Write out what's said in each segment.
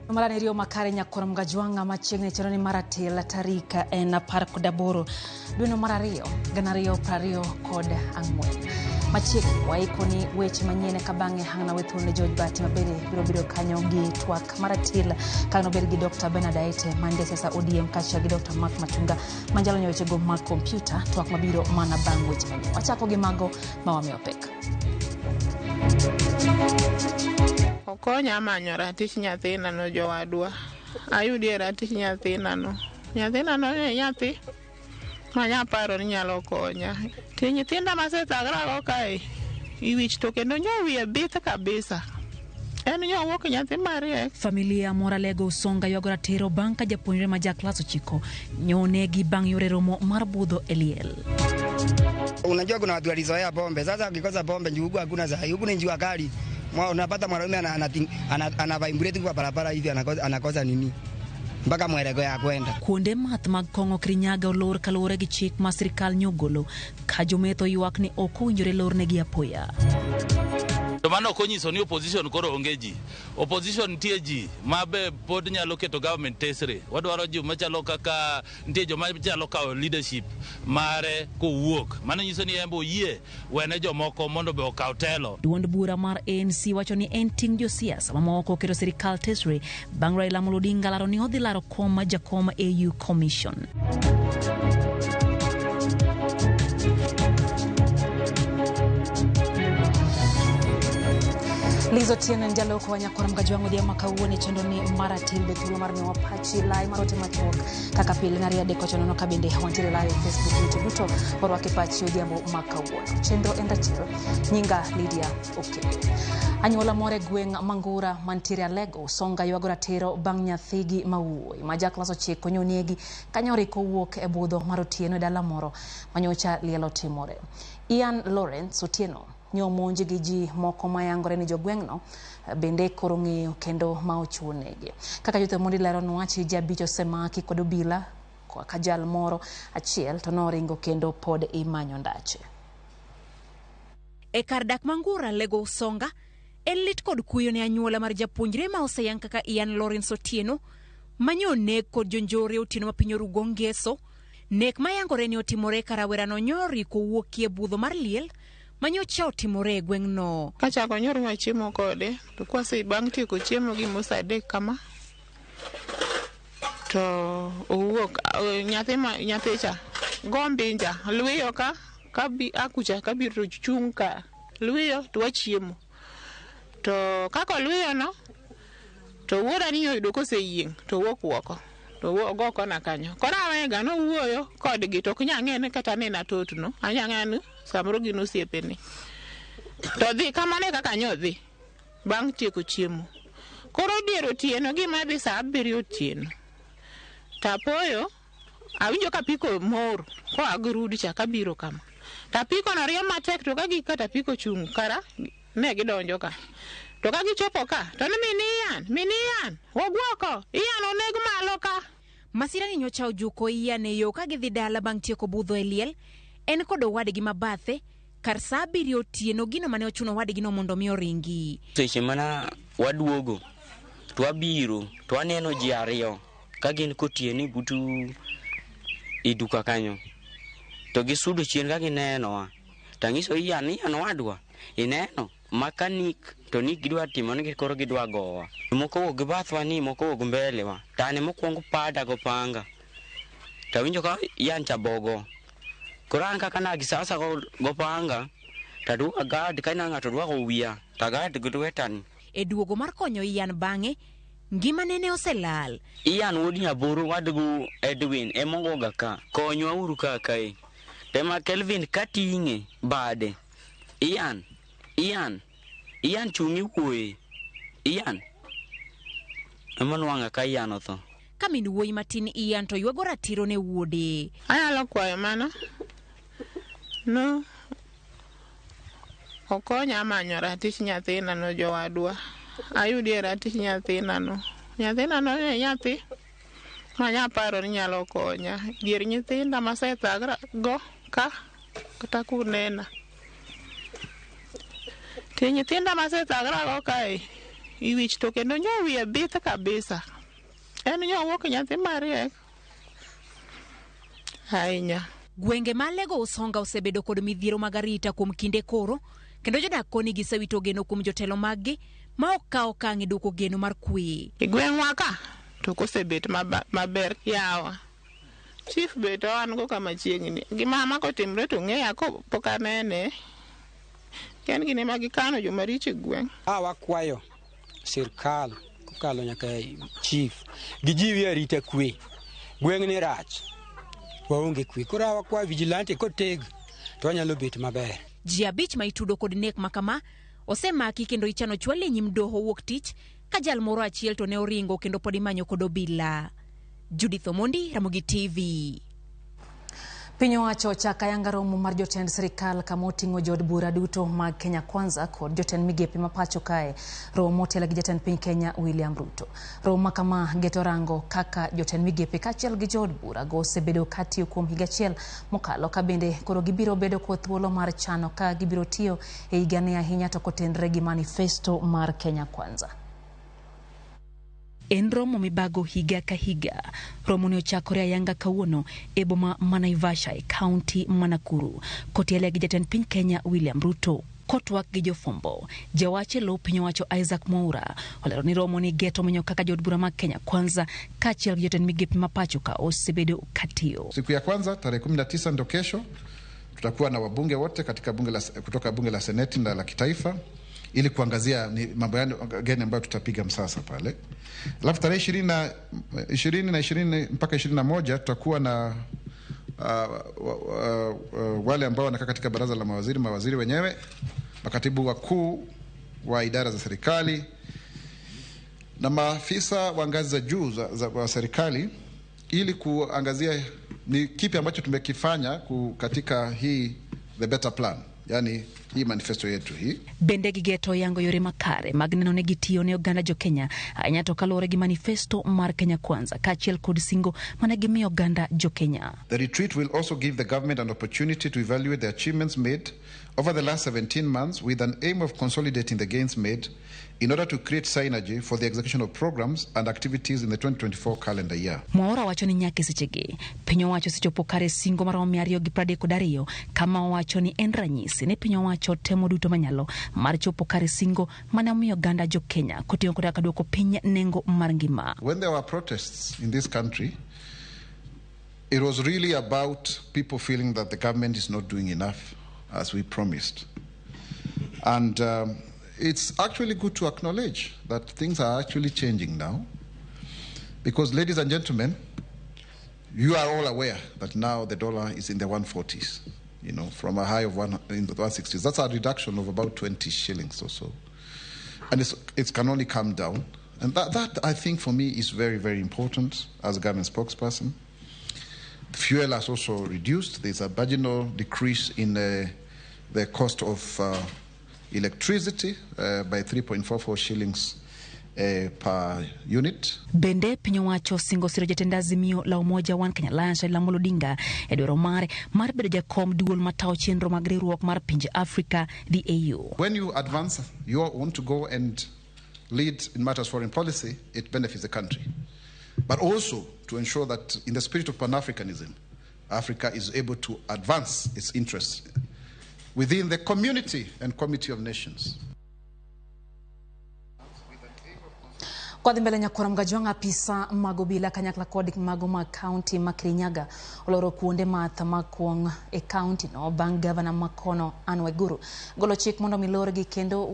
Maranirio makare nyakoro mgajwanga machiegni chero ni mar atil tarik en 18 dweno mar ariyo 2024. Machiegni waikoni weche manyien ka bang'e hang'na we thuolo ne George Bati mabende biro bedo kanyo gi twak mar atil ka nobed gi Dr. Bernard Aete man jasiasa ODM kaachiel gi Dr. Mark Matunga ma jalony e wechego mag kompyuta, twak mabiro mana bang' weche manyien. Wachako gi mago ma wamiyo pek. Okonya manyo ratich nyathina no jowadwa. Ayudie ratich nyathina no. Nyathina no ne nyathi manya paro ni nyalo konya. Ti nyithinda masethagra go kae iwich to kendo nyo wiye bith kabisa. En nyo wuok nyathi mariek. Familia moro Alego Usonga ywago ratiro bang' ka japuonjre ma ja klas 9 nyonegi bang' yore romo mar budho e liel. Unajua kuna watu walizoea pombe. Sasa akikosa pombe juu huku hakuna sahi. Huku ni jua kali. Unapata mwanaume ana vibrate kwa barabara hivi anakosa nini? Mpaka mwelekeo ya kwenda. Kuonde math mag kong'o Kirinyaga olor kaluwore gi chik ma sirkal nyogolo ka jometho ywak ni ok owinjore lornegi apoya. To mano ok onyiso ni opposition koro onge ji. Opposition nitie ji ma be pod nyalo keto government tesre. Wadwaro ji machalo kaka nitie joma nyalo kawo leadership mare kowuok. Mano nyiso ni en be oyie wene jomoko mondo be okaw telo. Duond bura mar ANC wacho ni en ting' josiasa mamoko keto sirikal tesre bang' Raila Amolo Odinga laro ni odhi laro kom jakom AU Commission. Liz Otieno en jaloko wa Nyakora Mgajwang' odhiambo ma kawuono e chenro ni mar atil be thuolo mar miyowa pachi lai mar ote machuok kaka pile nariyo adek ocho nono ka bende wantiere live e Facebook, YouTube duto warwake pachi odhiambo ma kawuono. Chenro en ratiro. Nyinga Lydia Okello. Anyuola moro e gweng' Mangura mantiere Alego Usonga ywago ratiro bang' nyathigi ma wuoyi ma ja klas 9 nyoniegi kanyo kowuok e budho mar otieno e dala moro manyocha liel otimore. Ian Lawrence Otieno nyomonj gi ji moko mayangore ni jogweng'no bende koro ng'eyo kendo ma ochuo negi. Kaka jothe mondi leronwa, chi ji 5 osemaki kod obila ka jal moro achiel to noringo kendo pod imanyo ndache. E kar dak Mangura, Lego Usonga, en lit kod kuyo ne anyuola mar japuonjre ma oseyang kaka Ian Lawrence Otieno manyo nek kod jonjore otieno ma piny orugo ngeso. Nek mayangore ni otimore ka rawerano nyori kowuokie budho mar liel manyocha otimore e gweng'no. Kachako nyoro wachiemo kode, to kwase bang' tieko chiemo gi mos 3 kama, to owuok, nyathi ma, nyathi cha, go mbinja, lwiyo ka, kabi, akucha, kabiro to chung' ka, lwiyo to wachiemo. To kaka olwiyo no, to wuoda ni oyudo koseyieng', to owuok oko. To ogo kona kanyo. Koro awega nowuoyo kodgi, to ok nyal ng'e ni kata ne natotno. Anya ng'e ni samoro gin osiepene. To dhi kamano e kaka nyodhi bang' tieko chiemo. Koro dier otieno gima dhi saa 7 otieno. To apoyo awinjo ka apiko mor koa gi rudi cha kabiro kama. To apiko no riembo matek to ka gik kata apiko chung' kara ne gidonjo ka. To ka gichopo ka to ni min Ian, min Ian, wagwoko, Ian oneg malo ka. Masira ni nyocha ojuko Ian e yo ka gidhi dala bang' tieko budho e liel. En kod owadgi ma bathe kar saa 7 otieno gino mane ochuno owadgi no mondo mi oringi. Seche mana waduogo to wabiro to waneno ji 2 ka gin kotieno butu e duka kanyo. To gisudo chien ka ginenowa. To ang'iso Ian, Ian owadwa, ineno makanik to ni gidwa timo ni koro gidwa gowa. Moko wuok gi bathwa ni, moko wuok mbelewa. To an mokwongo pada go panga. To awinjo ka Ian cha bogo. Koro an kaka nagisasa go panga, to aduogo agad ka ineno ng'ato dwako wiya, to agad gi lwetani. E duogo mar konyo Ian bang'e, ngimane ne oselal. Ian wuod Nyaburu wadgu Edwin emogoga ka, konywa uru ka kae. Tema Kelvin kating'e bade. Ian, Ian, Ian chung' iwuoye. Ian. Ema nwang'a ka Ian otho. Ka min wuoyi matin Ian to ywago ratiro ne wuode. Anyalo kwayo mana no okonya manyo ratich nyathina no jowadwa. Ayudie ratich nyathina no. Nyathina no ne nyathi manya paro ni nyalo konya. Dier nyithinda masethagra go ka kata kunena. Ti nyithinda masethagra go kae I wich to kendo nyo wiye bith kabisa. En nyo wuok nyathi mariek ahinya. Gwenge ma Alego Usonga osebedo kod midhiero mag arita kuom kinde koro, kendo jodak koni gisewito geno kuom jotelo maggi ma ok kaw okang' e duoko geno mar kwe. E gweng'wa ka to kosebet maber yawa. Chief be to an go kama chiegni. Gima ma kotimre to ng'eya ko pok anene. En gine ma gikano jomaricho e gweng'. A wakwayo sirkal kokalo nyaka chief gijiwi arita kwe. Gweng' ni rach, waonge kwe. Koro wakwayo vigilante koteg to wanyalo bet maber. Ji 5 ma itudo kod nek makama osemaki kendo ichano chwal e nyim doho wuok tich ka jal moro achiel to ne oringo kendo pod imanyo kod obila. Judith Omondi, Ramogi TV. Piny owacho ochako ayanga romo mar jotend sirikal kama oting'o jood bura duto mag Kenya Kwanza kod jotend migepe ma pacho kae. Romo motelo gi jatend piny Kenya William Ruto. Romo ma kama geto rango kaka jotend migepe kaachiel gi jood bura go osebedo katiyo kuom higa achiel mokalo ka bende koro gibiro bedo kod thuolo mar chano ka gibiro tiyo e higani ahinya to kotenre gi manifesto mar Kenya Kwanza. En romo mibago higa ka higa. Romo ne ochakore ayanga kawuono e boma ma Naivasha e kaunti ma Nakuru. Kotiele gi jatend piny Kenya William Ruto. Kotwak gi jofwambo, jawach e lo piny owacho Isaac Mwaura olero ni romo ni geto menyo kaka jood bura mag Kenya Kwanza kaachiel gi jotend migepe ma pacho ka osebedo katiyo. Siku ya kwanza tarehe 19 ndo kesho tutakuwa na wabunge wote katika bunge la, kutoka bunge la seneti na la kitaifa ili kuangazia ni mambo gani ambayo tutapiga msasa pale. Alafu tarehe 20 na 20 mpaka 21 tutakuwa na wale ambao wanakaa katika baraza la mawaziri, mawaziri wenyewe, makatibu wakuu wa idara za serikali na maafisa wa ngazi za juu za wa serikali ili kuangazia ni kipi ambacho tumekifanya katika hii the better plan, yani hii manifesto yetu hii. Bende gigeto yango yore makare mag neno ni gitiyo ne oganda jo Kenya ahinya to kaluwore gi manifesto mar Kenya Kwanza kaachiel kod singo mane gimiyo oganda jo Kenya. The retreat will also give the government an opportunity to evaluate the achievements made over the last 17 months with an aim of consolidating the gains made in order to create synergy for the execution of programs and activities in the 2024 calendar year. Mwaura wacho ni nyaka e sechegi piny owacho osechopo kare singo maromo 232 kama owacho ni en ranyisi ni piny owacho temo duto manyalo mar chopo kare singo mane omiyo oganda jo Kenya koting'o koda ka duoko piny nengo mar ngima. When there were protests in this country, it was really about people feeling that the government is not doing enough as we promised. And it's actually good to acknowledge that things are actually changing now. Because, ladies and gentlemen, you are all aware that now the dollar is in the 140s, you know, from a high of one in the 160s. That's a reduction of about 20 shillings or so. And it can only come down. And that, I think, for me, is very, very important as a government spokesperson. The fuel has also reduced. There's a marginal decrease in the cost of electricity by 3.44 shillings per unit. Bende piny owacho singo siro jatend Azimio la Umoja One Kenya Alliance Raila Amolo Odinga e dwaro mare mar bedo jakom duol matayo chenro mag riwruok mar pinje Afrika, the AU. When you advance your own to go and lead in matters foreign policy, it benefits the country. But also to ensure that in the spirit of Pan-Africanism, Africa is able to advance its interests within the community and committee of nations. Kwadhi mbele nyakwara Mgajwang' apisa mag obila kanyakla kod mago mag kaunti ma Kirinyaga oloro kuonde math mag kuong' e kaunti no bang' gavana makono Anne Waiguru golo chik mondo mi lorgi kendo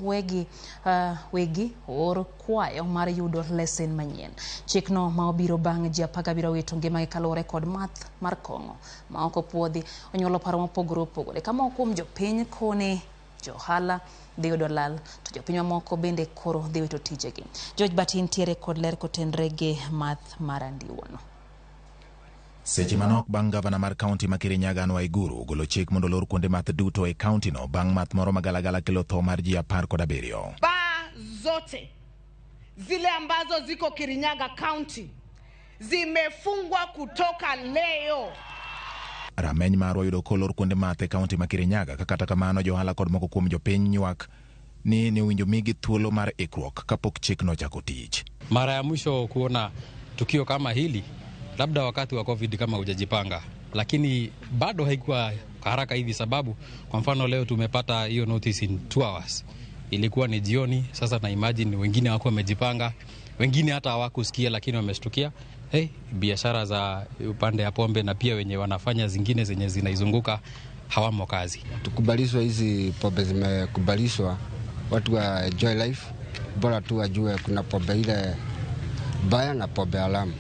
wegi oor kwayo mar yudo lesen manyien. Chikno ma obiro bang' ji 17 wito ngimagi kaluwore kod math mar kong'o ma ok opuodhi onyuolo paro mopogore opogore ka moko kuom jopiny kone johala dhi yudo lal to jopiny mamoko bende koro dhi wito tijegi. George Bati ntiere kod ler kotenre gi math mar andiwono. Seche manok bang' gavana mar kaunti ma Kirinyaga Anne Waiguru golo chik mondo olor kuonde math duto e kaunti no bang' math moro magalagala kelo tho mar ji 17. Baa zote zile ambazo ziko Kirinyaga County zimefungwa kutoka leo. Rameny marwa yudo kolor kuonde math e kaunti ma Kirinyaga ka kata kamano johala kod moko kuom jopiny ywak Ni ne owinjo migi thuolo mar ikruok kapok chikno ochako tich. Mara ya mwisho kuona tukio kama hili labda wakati wa COVID kama hujajipanga, lakini bado haikuwa haraka hivi, sababu kwa mfano leo tumepata hiyo notice in 2 hours, ilikuwa ni jioni. Sasa na imagine wengine wako wamejipanga, wengine hata hawakusikia, lakini wameshtukia hey, biashara za upande ya pombe na pia wenye wanafanya zingine zenye zinaizunguka hawamo kazi. Tukubalishwa hizi pombe zimekubalishwa, watu wa enjoy life, bora tu wajue kuna pombe ile baya na pombe haramu.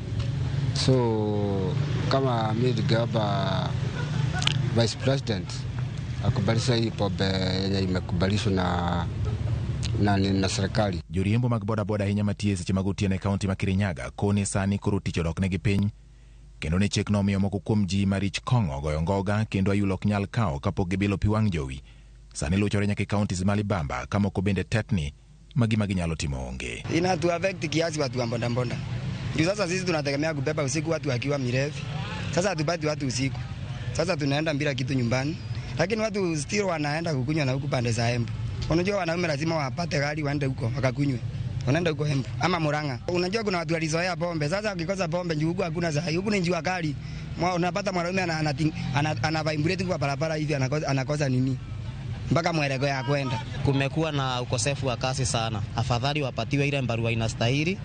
So kama mi ningeomba Vice President akubalisha hii pombe yenye imekubalishwa na serikali. Joriembo mag bodaboda ahinya matiyo e seche mag otieno e kaunti ma Kirinyaga koni sani koro tich odok negi piny kendo ni chikno omiyo moko kuom ji marich kong'o goyo ngoga kendo ayulo ok nyal kawo kapok gibilo pi wang' jowi. Sani luchore nyaka e counties ma libamba ka moko bende tetni ma gima ginyalo timo onge. Inatu affect kiasi watu wa bodaboda. Ndio sasa sisi tunategemea kubeba usiku watu wakiwa mirefu. Sasa hatupati watu usiku. Sasa tunaenda bila kitu nyumbani. Lakini watu still wanaenda kukunywa na huku pande za Embu. Unajua wanaume lazima wapate gari waende huko wakakunywe. Wanaenda huko Embu ama Murang'a. Unajua kuna watu walizoea pombe. Sasa wakikosa pombe juu huku hakuna za. Huku ni jua kali. Unapata mwanaume ana vibrate kwa barabara hivi anakosa nini? Mpaka mwelekeo ya kwenda. Kumekuwa na ukosefu wa kazi sana. Afadhali wapatiwe ile barua inastahili,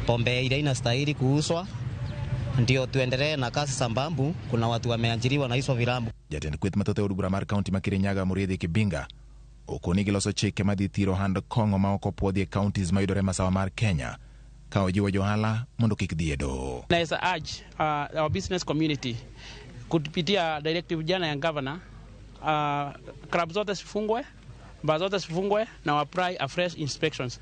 pombe ile inastahili kuuzwa, ndio tuendelee na kazi sambambu. Kuna watu wameajiriwa na hizo vilambu. Jatend kweth mathoth e od bura mar kaunti ma Kirinyaga Muriithi Kibinga okoni giloso chike madhi thiro hand kong'o ma ok opuodhi e counties mayudore masawa mar Kenya ka ojiwo johala mondo kik dhi e doho. Naweza urge our business community kupitia directive jana ya governor, club zote zifungwe, bar zote zifungwe na wa apply a fresh inspections.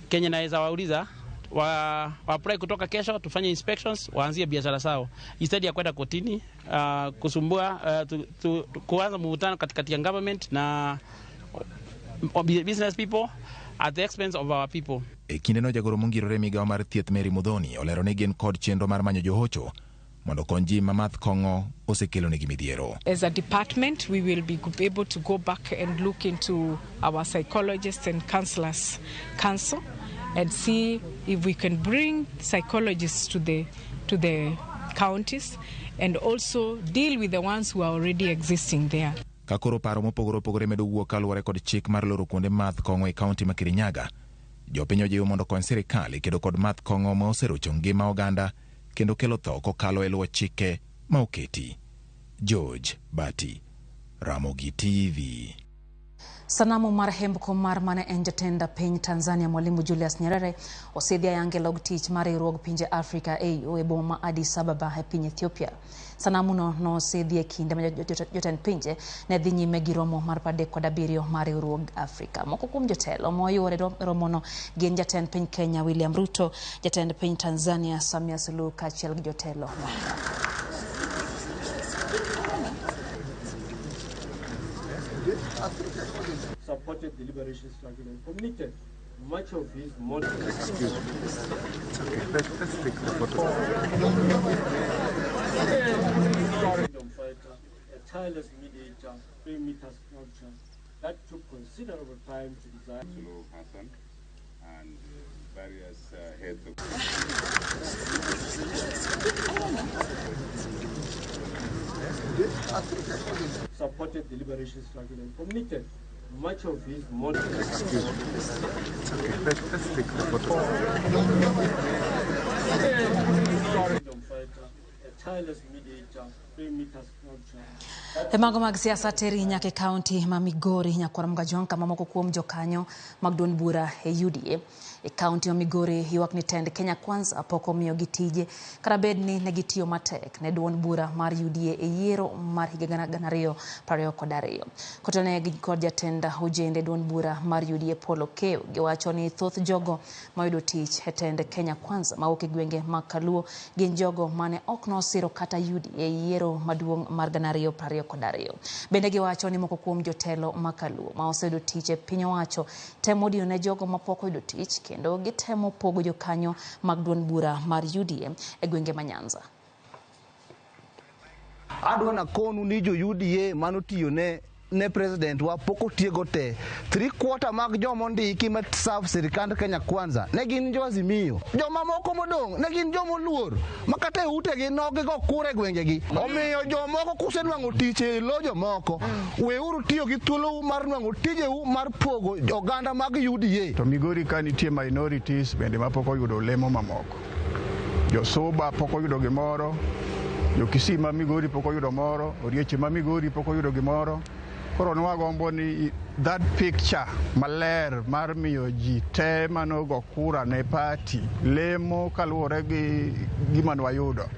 Kenya naweza wauliza wa apply kutoka kesho tufanye inspections, waanzie biashara zao instead ya kwenda kotini kusumbua kuanza mvutano katikati ya government na business people at the expense of our people. E kindeno jagoro mongirore migawo mar thieth Mary Muthoni olero ni gin kod chenro mar manyo johocho mondo okony ji ma math kong'o osekelonegi midhiero. As a department, we will be able to go back and look into our psychologists and counselors council and see if we can bring psychologists to the counties and also deal with the ones who are already existing there. Ka koro paro mopogore opogore medo wuok kaluwore kod chik mar loro kuonde math kong'o e kaunti ma Kirinyaga, jopiny ojiwo mondo okony sirikal e kedo kod math kong'o ma oserocho ngima oganda kendo kelo tho kokalo e luwo chike ma oketi. George Bati, Ramogi TV. Sanamu mar hembko mar mane en jatend piny Tanzania Mwalimu Julius Nyerere osidhi ayanga e log tich mar riwruog pinje Afrika AU e boma ma Addis Ababa e piny Ethiopia. Sanamu no nosidhi e kinde ma jotend pinje ne dhi nyime gi romo mar 37 mar riwruog Afrika. Moko kuom jotelo moyuore e romono gin jatend piny Kenya William Ruto, jatend piny Tanzania Samia Suluhu kaachiel gi jotelo mamoko. Supported the liberation struggle and committed much of his money. Excuse me. It's okay. Let's take the photo. Freedom fighter, a tireless mediator, 3-meter sculpture that took considerable time to design. Suluhu Hassan and various heads of. Supported the liberation struggle and committed much of his money. Excuse me. It's okay. Let's take the photo. Freedom fighter, a tireless mediator, 3-meter sculpture. E mago mag siasa teri nyaka e kaunti ma Migori nyakwar Mgajwang' kama moko kuom jokanyo mag duond bura e UDA e kaunti ma Migori ywak ni tend Kenya Kwanza pok omiyogi tije kata bed ni ne gitiyo matek ne duond bura mar UDA e yiero mar higa 2022. Kotelnegi kod jatend ojende duond bura mar UDA Paul Okeyo, giwacho ni thoth jogo mayudo tich e tend Kenya Kwanza mawuok e gwenge mag Kaluo gin jogo mane ok nosiro kata UDA e yiero maduong' mar 2022. Bende giwacho ni moko kuom jotelo ma Kaluo ma oseyudo tich e piny owacho temo dino ne jogo mapok oyudo tich kendo gitemo pogo jokanyo mag duond bura mar UDA e gwenge ma Nyanza. Adwa nakonu ni jo UDA mano tiyo ne Ne president wa pok otiego te. 3/4 mag joma ondiki ma serve sirikand Kenya Kwanza ne gin jo Azimio. Joma moko modong' ne gin joma oluor ma kata e utegi nogigo kura e gwengegi. Omiyo jomoko kusenwang'o tich e lo jomoko, weuru tiyo gi thuolou mar nwang'o tijeu mar pogo oganda mag UDA. To Migori ka nitie minorities bende mapok oyudo lemo mamoko. Josuba pok oyudo gimoro, Jokisii ma Migori pok oyudo moro, Orieche ma Migori pok oyudo gimoro. Koro nwagombo ni that picture maler mar miyo ji te manogo kura ne party lemo kaluwore gi gima nwayudo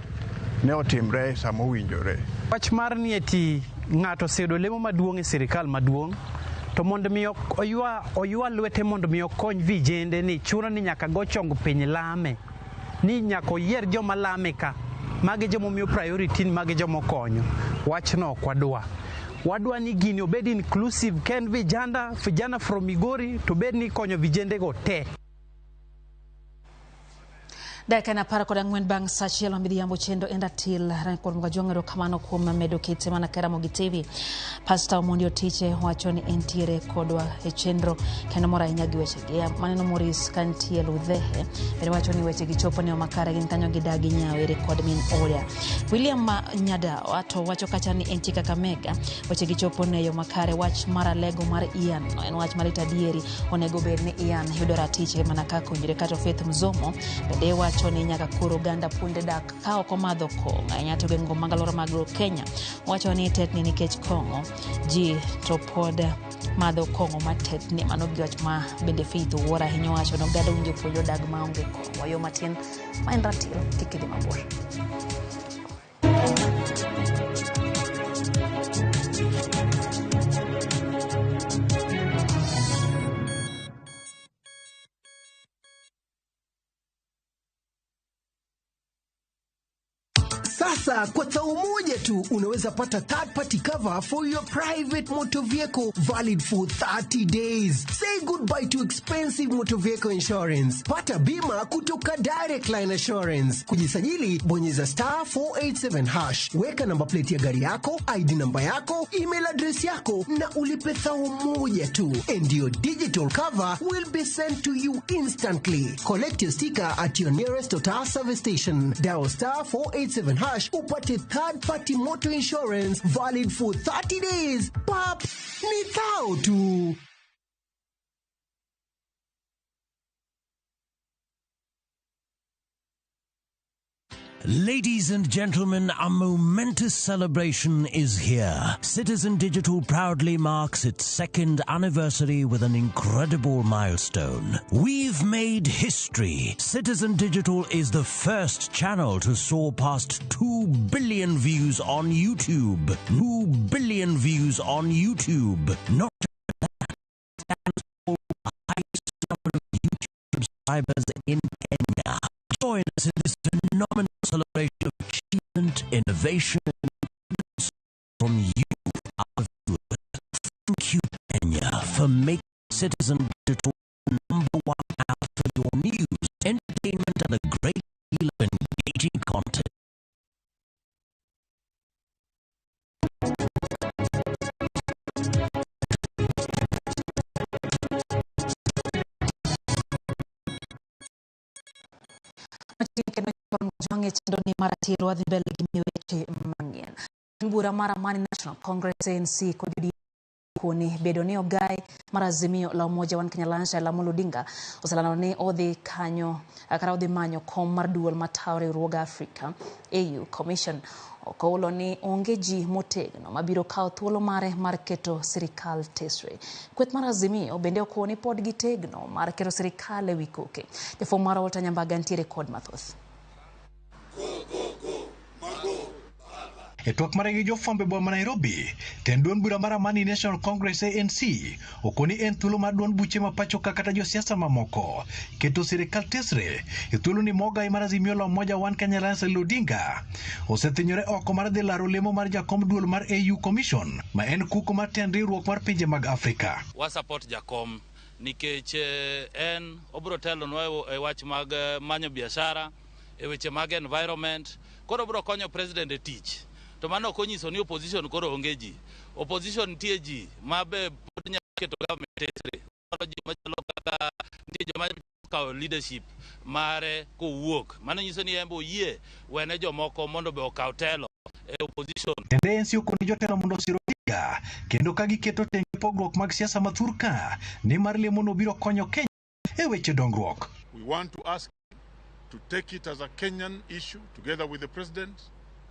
ne otimre sama owinjore. Wach mar ni eti ng'ato oseyudo lemo maduong' e sirikal maduong' to mondo mi oywa lwete mondo mi okony vijende ni chuno ni nyaka go chong piny lame ni nyaka oyier joma lame ka magi joma omiyo priority ni magi joma okonyo. Wachno ok wadwa. Wadwa ni gini obed inclusive ken vijana from Migori to bed ni konyo vijende go te. Dakika en 14 bang' sa achiel midhiambo chendo en ratil kuom Mwajwang'o erokamano kuom medo kete mana ka Ramogi TV. Pastor Omondi Otiche wacho ni entiere kodwa e chenro kendo mor ahinya gi wechegi. Maneno Maurice kantie Ludhehe bende wacho ni wechegi chopo ne makare gin kanyo gidagi nyawere kod min Oria. William Nyadawa to wacho kacha ni entie Kakamega wechegi chopo ne yo makare. Wach mar alego mar Ian en wach malit adieri, onego bed ni Ian yudo ratiche mana kaka owinjore. Kata Faith Mzomo bende wacho ni nyaka koro oganda puonde dak ka ok omadho kong'o ahinya to gwenge mag alwora mag Kenya. Wacho ni tetni nikech kong'o ji to pod madho kong'o matetni. Mano gi wach ma bende Faith Owuor ahinya wacho ni oganda owinjo puonj odag maonge kong'o. Yo matin ma en ratil kik idhi mabor. Sasa kwa tao moja tu unaweza pata third party cover for your private motor vehicle valid for 30 days. Say goodbye to expensive motor vehicle insurance. Pata bima kutoka Direct Line Assurance. Kujisajili, bonyeza star 487 hash. Weka namba plate ya gari yako, ID namba yako, email address yako na ulipe thao moja tu. And your digital cover will be sent to you instantly. Collect your sticker at your nearest Total service station. Dial star 487 hash upate third party motor insurance valid for 30 days. Pap, ni thao tu. Ladies and gentlemen, a momentous celebration is here. Citizen Digital proudly marks its second anniversary with an incredible milestone. We've made history. Citizen Digital is the first channel to soar past 2 billion views on YouTube. 2 billion views on YouTube. Not that, highest number of YouTube subscribers in Kenya. Join us in this phenomenal celebration of achievement, innovation, and from you, our viewers. Thank you, Kenya, for making Citizen Digital number one app for your news, entertainment, and a great deal of engaging content. Chenro ni mar ratiro wadhi mbele gi weche mang'eny. Bura mar Amani National Congress ANC kod UDA koni bedo ni ogai mar Azimio la Umoja One Kenya Alliance Raila Amolo Odinga oselando ni odhi kanyo kata odhi manyo kom mar duol matayo riwruog Africa AU Commission. Okoulo ni onge ji motegno mabiro kawo thuolo mare mar keto sirikal tesre. Kweth mar Azimio bende okoni ni pod gitegno mar keto sirikal ewi koke. Jafwambo mar Walter Nyambaga ntiere kod mathoth. E twak mare gi jofwambo e boma ma Nairobi, tend duond bura mar Amani National Congress ANC okoni en thuolo mar duond buche ma pacho ka kata josiasa mamoko keto sirikal tesre e thuolo ni mogai mar Azimio la Umoja One Kenya Alliance Raila Odinga osethinyore oko mar dhi laro lemo mar jakom duol mar AU Commission ma en kuko mar tend riwruok mar pinje mag Afrika. Wa support jakom nikech en obiro telonwa e wach mag manyo biashara, e weche mag environment, koro obiro konyo president e tich. To mano ok onyiso ni opposition koro onge ji. Opposition nitie ji ma be pod nyalo keto government tesre. Dwaro ji machalo kaka nitie joma kawo leadership mare kowuok. Mano nyiso ni en be oyie wene jomoko mondo be okaw telo e opposition. Tend ANC okoni jotelo mondo osir Odinga kendo ka giketo tenge pogruok mag siasa ma thur ka nimar lemono biro konyo Kenya e weche dongruok. We want to ask to take it as a Kenyan issue together with the president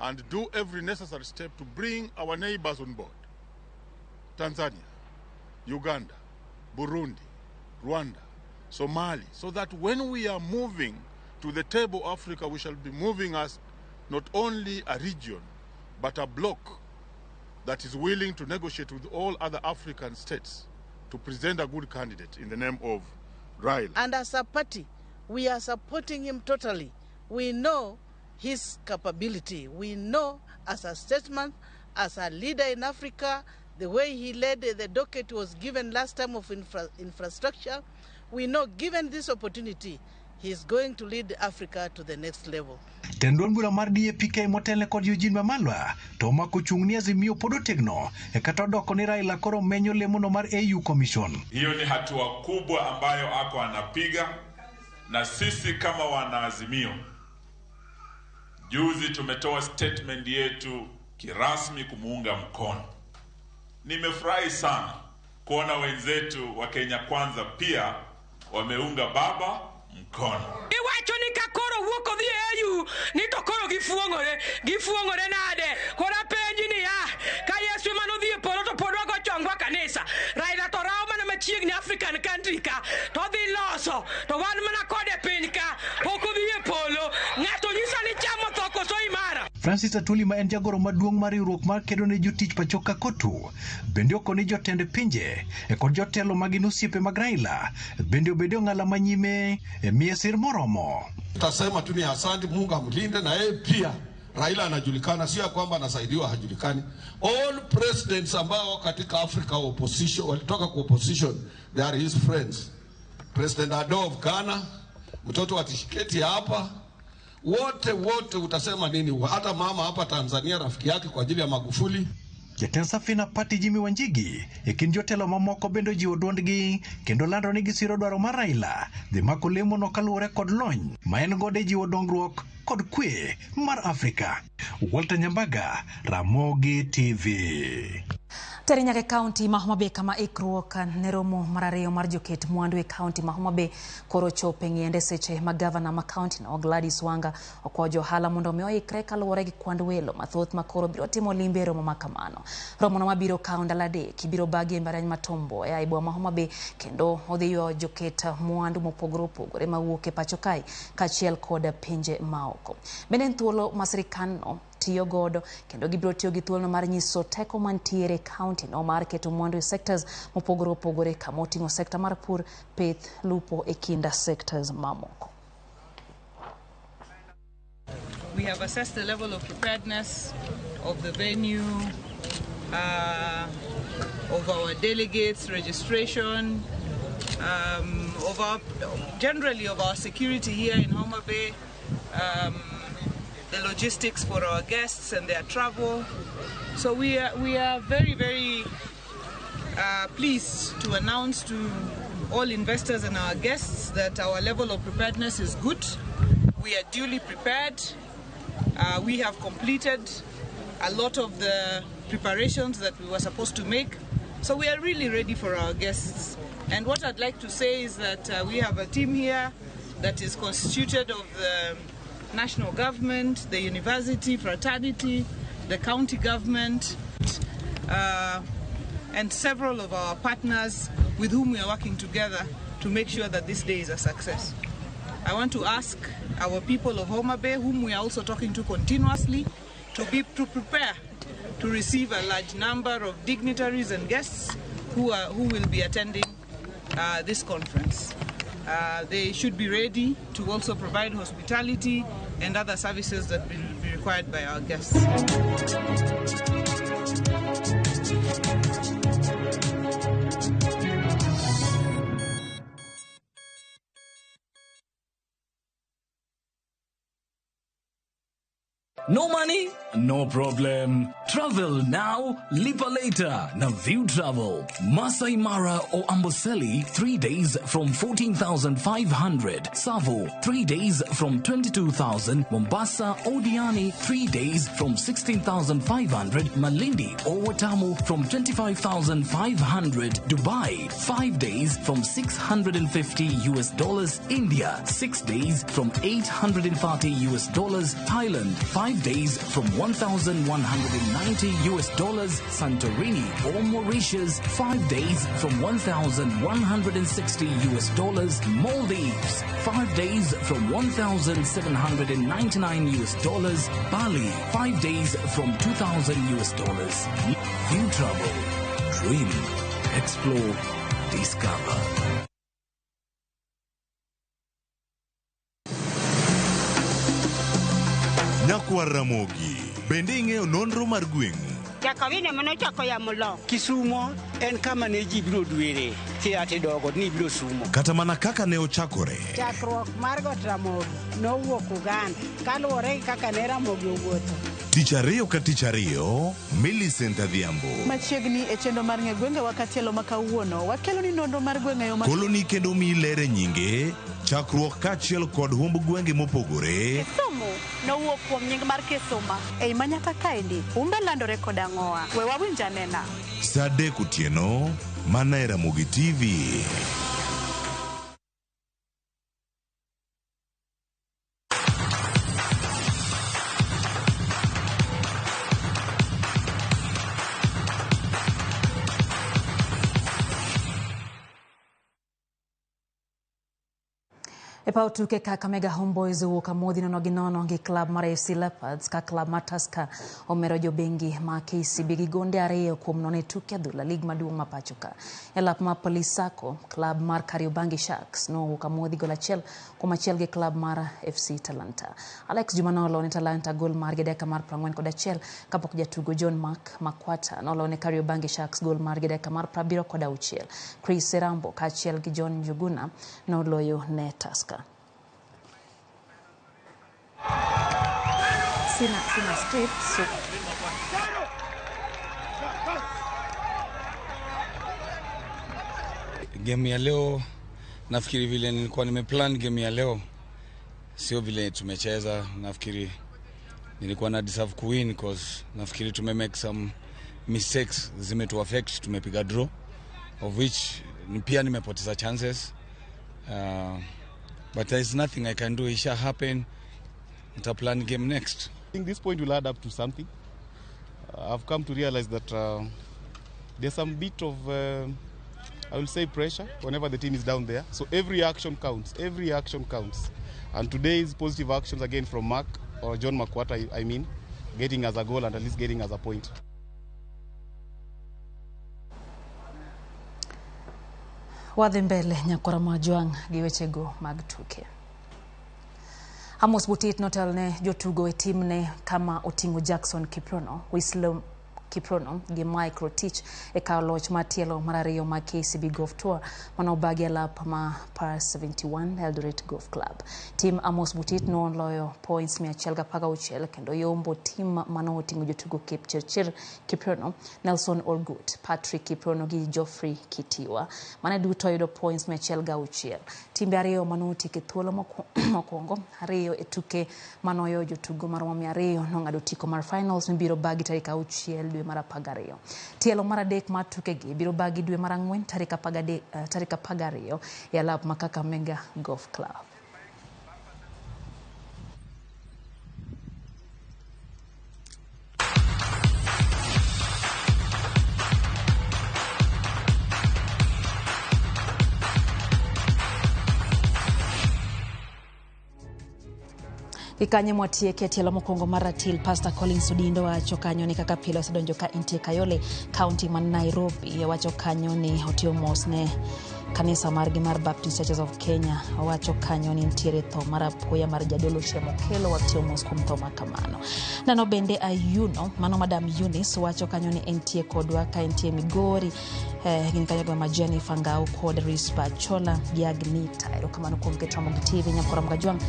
and do every necessary step to bring our neighbors on board. Tanzania, Uganda, Burundi, Rwanda, Somali, so that when we are moving to the table Africa, we shall be moving as not only a region, but a bloc that is willing to negotiate with all other African states to present a good candidate in the name of Raila. And as a party, we are supporting him totally. We know his capability. We know as a statesman, as a leader in Africa, the way he led the docket was given last time of infrastructure. We know given this opportunity, he is going to lead Africa to the next level. Tend duond bura mar DAP-K motelne kod Eugene Wamalwa to omako chung' ni Azimio pod otegno e kata odoko ni Raila koro menyo lemono mar AU Commission. Hiyo ni hatua kubwa ambayo ako anapiga, na sisi kama wanaazimio, juzi tumetoa statement yetu kirasmi kumuunga mkono. Nimefurahi sana kuona wenzetu wa Kenya Kwanza pia wameunga baba mkono. Iwacho ni ka koro wuok odhi e AU ni to koro gifuong'ore nade? Koro apenji niya, ka Yesu ema nodhi e polo to pod wago chongwa kanisa. Raila to rawo mana machiegni African country ka to odhi loso to wan mana kode piny ka pok odhi e polo. Ng'ato nyisa ni chamo tho koso imara. Francis Atwoli ma en jagoro maduong' mar riwruok mar kedo ne jotich pacho ka KOTU bende okoni jotend pinje e kod jotelo ma gin osiepe mag Raila bende obed e ong'ala manyime e miye sir moromo. Tasema tu ni asante, Mungu amlinde na yeye pia. Raila anajulikana, sio ya kwamba anasaidiwa, hajulikani. All presidents ambao katika Africa opposition, walitoka kwa opposition, they are his friends. President Addo of Ghana, mtoto wa Tshisekedi hapa, wote wote utasema nini? Hata mama hapa Tanzania rafiki yake kwa ajili ya Magufuli. Jatend Safina Party Jimmy Wanjigi e kind jotelo mamoko bende ojiwo duondgi kendo lando ni gisiro dwaro mar Raila dhi mako lemono kaluwore kod lony ma en godo e jiwo dongruok kod kwe mar Afrika. Walter Nyambaga, Ramogi TV. Teri nyaka e kaunti ma Homa Bay kama ikruok ne romo mar ariyo mar joket mwandu e kaunti ma Homa Bay koro chopo e ng'iende seche ma gavana ma kaunti no Gladys Wanga okwayo jo ohala mondo omi oikre kaluwore gi kwand welo mathoth ma koro biro timo limbe e romo ma kamano. Romono mabiro kawo ndalo adek ibiro bagi e mbalariany ma Tom Mboya e boma ma Homa Bay kendo odhi ywayo joket mwandu mopogore opogore mawuok e pacho kae kaachiel kod pinje maoko. Bende en thuolo ma sirikandno tiyo godo kendo gibiro tiyo gi thuolono mar nyiso teko mantiere e kaunti no mar keto mwandu e sectors mopogore opogore kama oting'o sekta mar pur, pith, lupo e kind sectors mamoko. We have assessed the level of preparedness of the venue, of our delegates, registration, of our, generally of our security here in Homa Bay, the logistics for our guests and their travel. So we are very, very pleased to announce to all investors and our guests that our level of preparedness is good. We are duly prepared. We have completed a lot of the preparations that we were supposed to make. So we are really ready for our guests. And what I'd like to say is that we have a team here that is constituted of the national government, the university fraternity, the county government, and several of our partners with whom we are working together to make sure that this day is a success. I want to ask our people of Homa Bay, whom we are also talking to continuously, to prepare to receive a large number of dignitaries and guests who will be attending this conference. They should be ready to also provide hospitality and other services that will be required by our guests. No money? No problem. Travel now, lipa later. Na View Travel. Masai Mara or Amboseli, 3 days from 14,500. Savo, 3 days from 22,000. Mombasa or Diani, 3 days from 16,500. Malindi or Watamu from 25,500. Dubai, 5 days from $650 US. India, 6 days from $830 US. Thailand, 5 days from $1,190 US. Santorini or Mauritius, 5 days from $1,160 US. Maldives, 5 days from $1,799 US. Bali, 5 days from $2,000 US. View Travel. Dream. Explore. Discover. Nyakwar Ramogi, bende ing'eyo nonro mar gweng'u? Jakawine manochako yamo lo. Kisumo en kama ne ji biro dwere kia tidogo ni biro sumo. Kata mana kaka ne ochakore. Chakruok mar got Ramogi nowuok Uganda kaluwore gi kaka ne Ramogi owuotho. Tich ariyo ka tich ariyo, Millicent Adhiambo. Machiegni e chenro mar ng'e gwengewa katielo ma kawuono, wakelo ni nonro mar gwenge yo ma Koloni kendo miyi ler e nyinge, chakruok kaachiel kod humb gwenge mopogore. Kisumu nowuok kuom nying mar Kisuma. Ei manyaka kaendi, humbe landore kod ang'owa. We wawinj anena. Saa 3 otieno, mana e Ramogi TV. E paw tuke Kakamega Homeboys owuok amodhi 0-0 gi klab mar AFC Leopards ka klab mar Tusker omero jobengi ma KCB gi gonde 2-0 e tuke adhula lig maduong' ma pacho ka. E lap mar Police Sacco, klab mar Kariobangi Sharks nowuok amodhi gol 1-1 gi klab mar FC Talanta. Alex Juma nolone Talanta gol margi dakika mar 41 kapok jatugo John Mark Makwata nolone Kariobangi Sharks gol margi dakika mar 76. Chris Serambo kaachiel gi John Njuguna noloyo ne Tusker. Sina script, so Game ya leo nafikiri vile nilikuwa nimeplan game ya leo sio vile tumecheza. Nafikiri nilikuwa na deserve ku win cause nafikiri tume make some mistakes zimetu affect, tumepiga draw of which pia nimepoteza chances. But there is nothing I can do. It shall happen. Nita plan game next. I think this point will add up to something. I've come to realize that there's some bit of, I will say, pressure whenever the team is down there. So every action counts. Every action counts. And today's positive actions again from Mark, or John Makwata, I mean, getting us a goal and at least getting us a point. Wadhi mbele nyakwara Majwang' gi wechego mag tuke. Amos Butit notelne jotugo e timne kama oting'o Jackson Kiprono, Wislom Kiprono gi Mike Rotich e kawo loch mar tielo mar ariyo mar KCB Golf Tour manobagi e lap ma par 71 Eldoret Golf Club. Tim Amos Butit noloyo points 116 kendo yombo tim manoting'o jotugo Kipchirchir Kiprono, Nelson Orgut, Patrick Kiprono gi Geoffrey Kitiwa mane duto oyudo points 106. Timbe ariyo manotiek e thuolo mokwongo ariyo e tuke manoyo jotugo maromo 200 nong'ado otiko mar finals mibiro bagi tarik 6 dwe mar 12. Tielo mar adek mar tukegi biro bagi dwe mar 4 tarik 12 e alap ma Kakamega Golf Club. Kikanye mwatieke tielo mokwongo mar ratil, Pastor Collins Odindo wacho kanyo ni kaka pile osedonjo ka intie Kayole, county man Nairobi. Wacho kanyo ni otiyo mos ne kanisa margi mar Baptist Churches of Kenya. Owacho kanyo ni nitiere tho mar apoya mar jadolo Shem Okello, watiyo mos kuom tho ma kamano. Nano bende Ayuno, mano Madam Eunice, wacho kanyo ni entie kodwa ka entie Migori. Gin kanyo go ma Jennifer Ngau kod Rispa Chola gi Agnita. Erokamano kuom keto Ramogi TV nyakora Mgajwang'.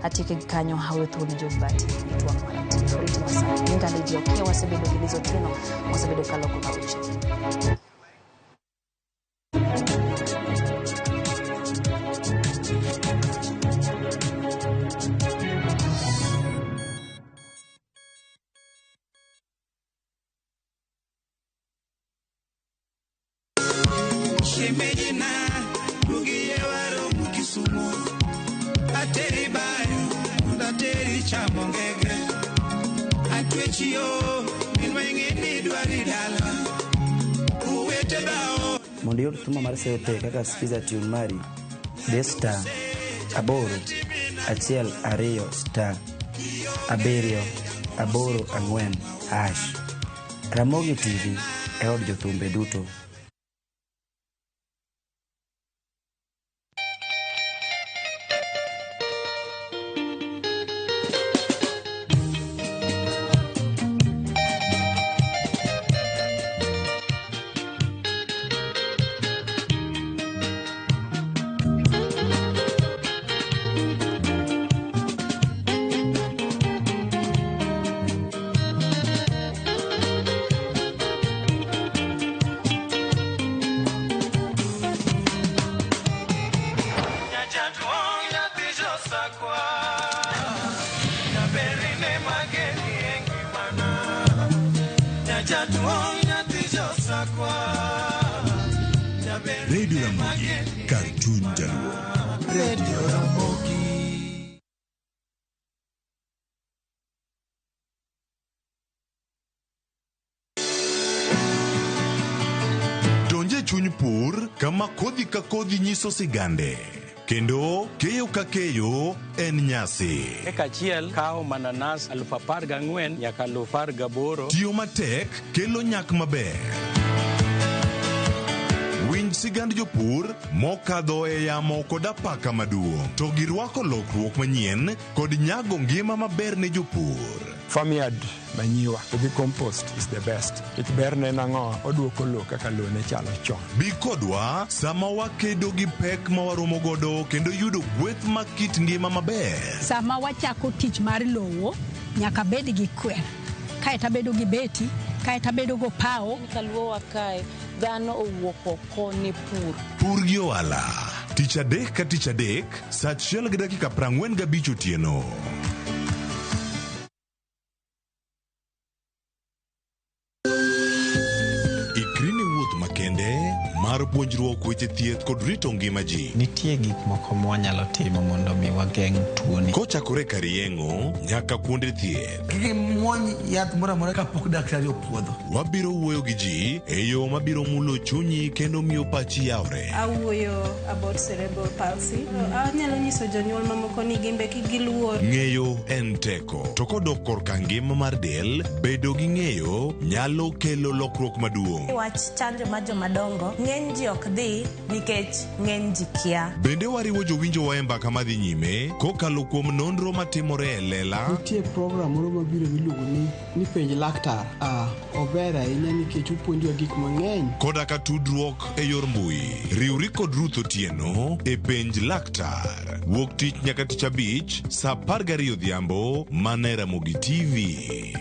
Atieke gi kanyo aweyo thuolo ne Jobati gi twak mar Ratiro. Oriti masani. Nyinga Lydia Okiya, wasebedo gi Liz Otieno, wasebedo kaloko na weche. Shemejina bugiye waro mukisumo ateri bayo ndateri chamo ngege atwechiyo minweng'eni dwari dala uwete bao. Mondo iyud thuma mar Seyo Pay kaka Skiza Tune mari, de star 8 1 2 star 7 8 4 hash. Ramogi TV e od jothumbe duto. Radio Ramogi, kar chuny Jaluo. Radio Ramogi. Donje chuny pur kama kodhi ka kodhi nyiso sigande. Kendo keyo ka keyo en nyasi. Eka achiel kawo mananas 14,000 nyaka 18,000. Tiyo matek kelo nyak maber. Winj sigand jopur mokadho e yamo kod apaka maduong' to girwako lokruok manyien kod nyago ngima maber ne jopur. Farmyard manyiwa to gi compost is the best. It ber ne nang'o oduoko lowo kaka lowo ne chalo chon. Bi kodwa sama wakedo gi pek ma waromo godo kendo yudo gweth ma kit ngima maber. Sama wachako tich mar lowo nyaka bed gi kwer, kaeto abedo gi beti, kaeto abedo go pawo. Kaluowa kae dhano owuok oko ne pur. Pur gi ohala. Tich adek ka tich adek, saa 1:45 otieno. Ikri ne wuoth makende mar puonjruok weche thieth kod rito ngima ji. Nitie gik moko mwanyalo timo mondo mi wageng' tuoni. Kochakore kar yeng'o nyaka kuonde thieth. Kik imuony yath moro amora kapok daktari opuodho. Wabiro wuoyo gi ji e yo mabiro mulo chunyi kendo miyo pachi yawre. Awuoyo about cerebral palsy. Anyalo nyiso jonyuol mamoko ni gimbe kik giluor. Ng'eyo en teko. To kodok korka ngima mar del, bedo gi ng'eyo nyalo kelo lokruok maduong'. Wach chanjo mar jomadongo, ng'eny ji ok dhi nikech ng'eny ji kia. Bende wariwo jowinjowa e mbaka madhi nyime kokalo kuom nonro matimore e lela. Nitie program moro mabiro miluongo ni penj laktar. Ober ahinya nikech opuonjowa gik mang'eny. Koda ka tudruok e yor mbui. Riwri kod Ruth Otieno e penj laktar. Wuok tich nyaka tich abich saa 12 odhiambo mana e Ramogi TV.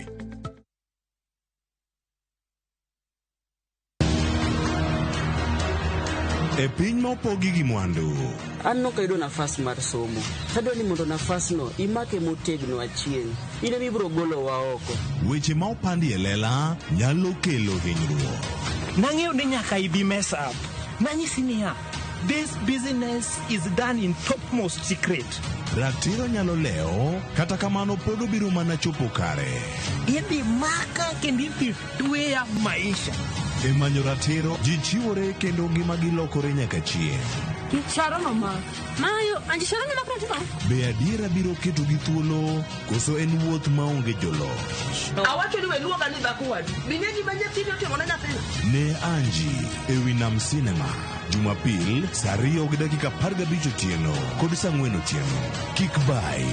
E piny ma opogi gi mwandu. An nok ayudo nafas mar somo. Tadwa ni mondo nafasno imake motegno achien. In ema ibiro golowa oko. Weche ma opandi e lela nyalo kelo hinyruok. Nang'eyo ni nyaka ibi mess up. Nanyisi niya, this business is done in topmost secret. Ratiro nyalo lewo, kata kamano pod obiro mana chopo kare. Idhi maka kendo idhi tweya maisha. E manyo ratiro, ji chiwore kendo ngimagi lokore nyaka chieng'. Sharon omak. Mayo, Anji Sharon omak ratiro. Be adiera biro keto gi thuolo koso en wuoth maonge joloch? Awacho ni we luonga ni dhako wadu. Bing'e gima nyathini otimo ne nyathina. Ne Anji e wi Nam Cinema Jumapil saa 2:15 otieno kod saa 4 otieno. Kik bai.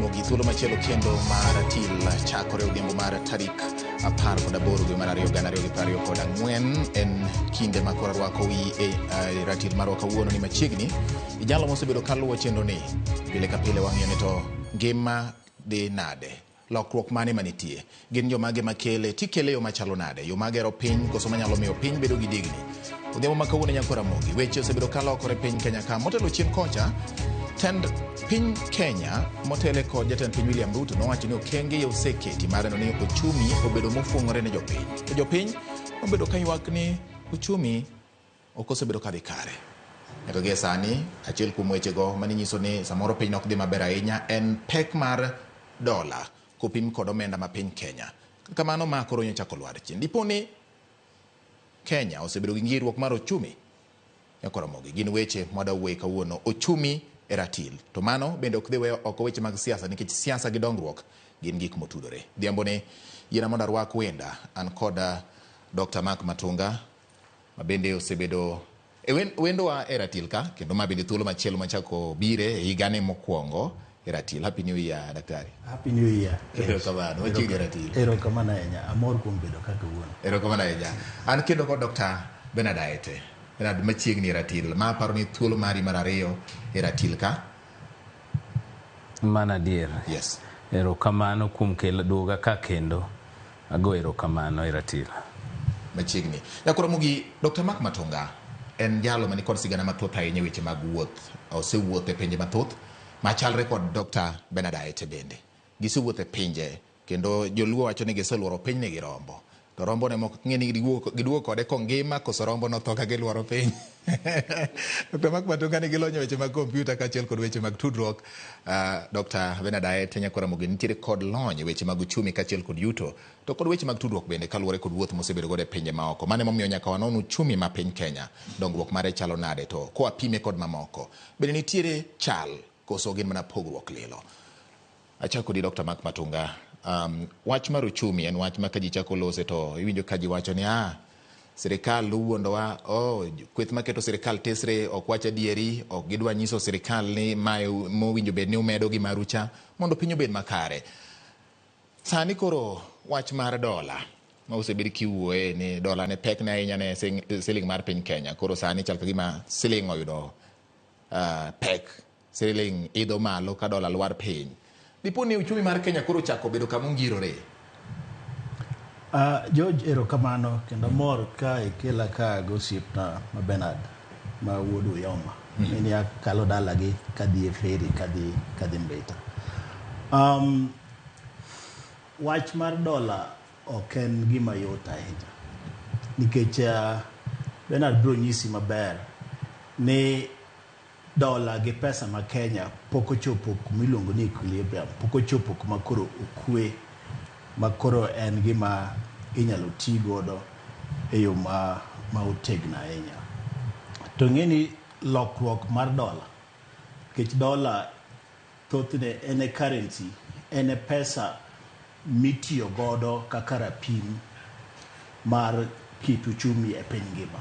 Ramogi, thuolo machielo kendo mar ratil chakore odhiambo mar tarik 18 dwe mar 2 2024. En kinde ma koro arwako wi e ratil marwa kawuono ni machiegni. Ijalo mosebedo kaluwo chenro ni pile ka pile wang'iyo ni to ngima dhi nade, lokruok mane manitie, gin jomage makele, tikele yo machalo nade, yo magero piny koso manyalo miyo piny bedo gi digni. Odhiambo ma kawuono nyako Ramogi, weche osebedo kalokore piny Kenya ka. Motelo chien kocha, tend piny Kenya motele kod jatend piny William Ruto nowacho ni okenge oseketi mar neno ni ochumi obedo mofuong'ore ne jopiny. To jopiny obedo ka ywak ni uchumi ok osebedo kadhi kare. Nyaka gie sani, achiel kuom wechego mane nyiso ni samoro piny ok dhi maber ahinya en pek mar dola kopim kod omenda ma piny Kenya. Kamano ma koro nyochako lwar chien. Dipo ni Kenya osebedo gi ng'iruok mar ochumi nyako Ramogi. Gin weche mwadawuoye kawuono, ochumi e ratil. To mano bende ok dhi weyo oko weche mag siasa nikech siasa gi dongruok gin gik motudore. Dhiambo ni yiena mondo arwak wenda. An kod Dr. Mark Matunga ma bende osebedo e wendowa e ratil ka, kendo ma bende thuolo machielo machako bire e higane mokwongo e ratil. Happy New Year, daktari. Happy New Year. Erokamano, wachiegni e ratil. Erokamano ahinya. Amor kuom bedo ka kawuono. Erokamano ahinya. An kendo kod Dr. Bernard Aete. Bernard, machiegni e ratil. Ma aparo ni thuolo mari mar ariyo e ratil ka. Mano adier. Yes. Erokamano kuom kelo duoga ka kendo. Ago erokamano e ratil. Machiegni. Nyakoro Ramogi, Dr. Mark Matunga en jalo mani kod sigana mathoth ahinya e weche mag wuoth. Osewuotho e pinje mathoth machalre kod Dr. Bernard Aete bende. Gisewuotho e pinje kendo joluo wacho ni giseluoro pinyni gi rombo. To rombo ne mok ng'e ni giduogo kode kongima koso rombo notho ka giluoro piny. Dr. Mark Matunga nigi lony e weche mag kompyuta kaachiel kod weche mag tudruok. Dr. Bernard Aete Nyakoro Ramogi nitiere kod lony e weche mag uchumi kaachiel kod yuto to kod weche mag tudruok bende kaluwore kod wuoth mosebedo godo e pinje maoko. Mano emomiyo nyaka wanon uchumi ma piny Kenya, dongruok mare chalo nade to koa pime kod mamoko. Bende nitiere chal koso gin mana pogruok lilo. Achako kodi Dr. Mark Matunga. Wach mar uchumi en wach ma ka ji chako lose to iwinjo ka ji wacho ni sirikal owuondowa, oh, kweth maketo sirikal tesre ok wach adieri, ok gidwa nyiso sirikal ni mae mowinjo bed ni umedo gi maru cha mondo piny obed makare. Sani koro wach mar dola ma osebed kiwuoye ni dola ne pek ne ahinya ne siling mar piny Kenya. Koro sani chal ka gima siling oyudo pek, siling idho malo ka dola lwar piny. Dipo ni uchumi mar Kenya koro ochako bedo kama ongirore. George, erokamano kendo amor ka ikela ka gi osiepna ma Bernard ma wuod Uyoma. Ni akalo dalagi kadhi e ferry kadhi Mbita. Wach mar dola ok en gima yot ahinya nikech Bernard biro nyisi maber ni dola gi pesa ma Kenya pok ochopo kuma iluongo ni equilibrium, pok ochopo kuma koro okwe ma koro en gima inyalo ti godo e yo ma otegno ahinya. To ng'e ni lokruok mar dola, nikech dola thothne en e currency, en e pesa mitiyo godo kaka rapim mar kit uchumi e piny ngima.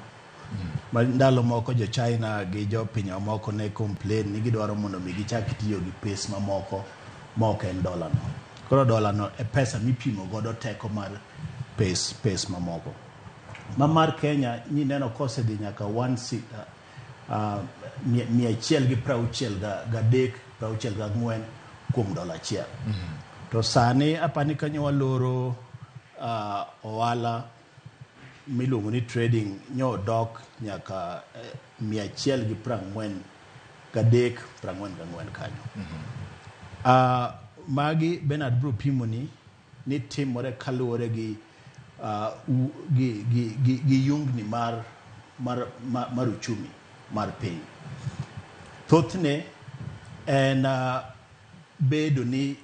Ma ndalo moko jo China gi jo pinje mamoko ne complain ni gidwaro mondo mi gichak tiyo gi pes mamoko ma ok en dola no. Koro dola no e pesa mipimo godo teko mar pes mamoko. Ma mar Kenya nyineno kosedhi nyaka 163, 64 kuom dola achiel. To sani apani kanyo waloro ohala miluongo ni trading nyo dok nyaka 143, 44 kanyo. Magi Bernard biro pimo ni timore kaluwore gi gi yungni mar uchumi mar piny. Thothne en bedo ni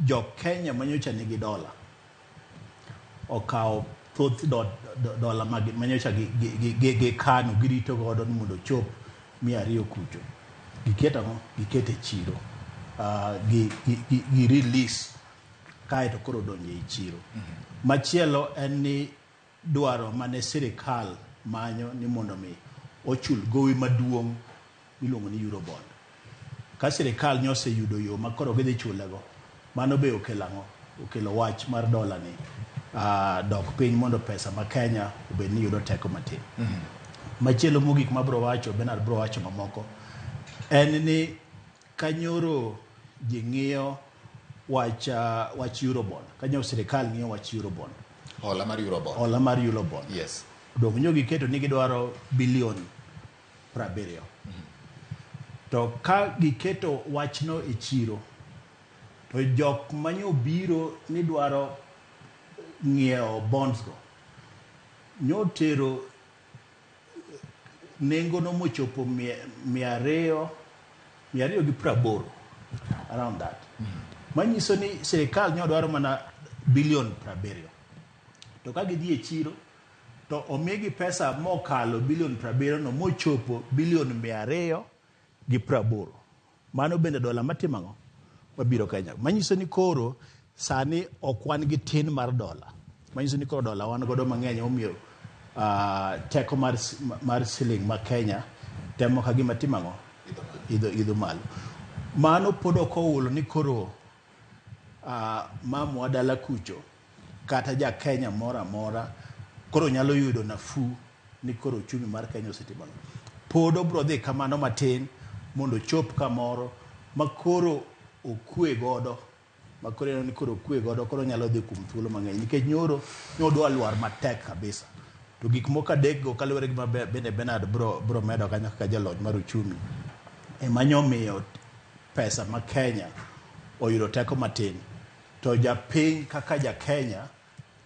jo Kenya manyocha nigi dola okawo thoth dola manyocha gikano girito godo ni mondo ochop 200 kucho. Giketo ang'o? Giketo e chiro. Gi release kaeto koro donjo e chiro. Machielo en ni dwaro mane sirikal manyo ni mondo mi ochul gowi maduong' miluongo ni Eurobond. Ka sirikal nyo oseyudo yo ma koro gidhi chulego, mano be okelo ang'o? Okelo wach mar dola ni dok piny mondo pesa ma Kenya obed ni yudo teko matin. Machielo mogik mabro wacho, Bernard bro wacho mamoko, en ni kanyoro ji ng'iyo wach, wach Eurobond, kanyo sirikal ng'iyo wach Eurobond. Hola mar Eurobond. Hola mar Eurobond. Dong nyo giketo ni gidwaro bilion 70. To ka giketo wachno e chiro, to jok manyo biro ni dwaro ng'iewo bonds go, nyo tero nengo no mochopo 280, around that. Manyiso ni sirikal nyo dwaro mana bilion 70. To ka gidhi e chiro, to omigi pesa mokalo bilion 70 no mochopo bilion 280. Mano bende dola matimo ang'o? Mabiro Kenya. Manyiso ni koro sani ok wan gi tin mar dola. Manyiso ni koro dola wan godo mang'eny omiyo teko mar siling ma Kenya temo ka gima timo ang'o? Idho malo. Mano pod ok oulo ni koro mamwa dala kucho kata ja Kenya moro amora koro nyalo yudo nafuu ni koro uchumi mar Kenya osetimo ang'o. Pod obro dhi kamano matin mondo ochop kamoro ma koro okwe godo, ma koro ineno ni koro okwe godo, koro nyalo dhi kuom thuolo mang'eny nikech nyoro nyodwa lwar matek kabisa. To gik moko adek go kaluwore gi ma bende Bernard bro medo kanyo kaka jalony mar uchumi, ema nyomiyo pesa ma Kenya oyudo teko matin. To japiny kaka ja Kenya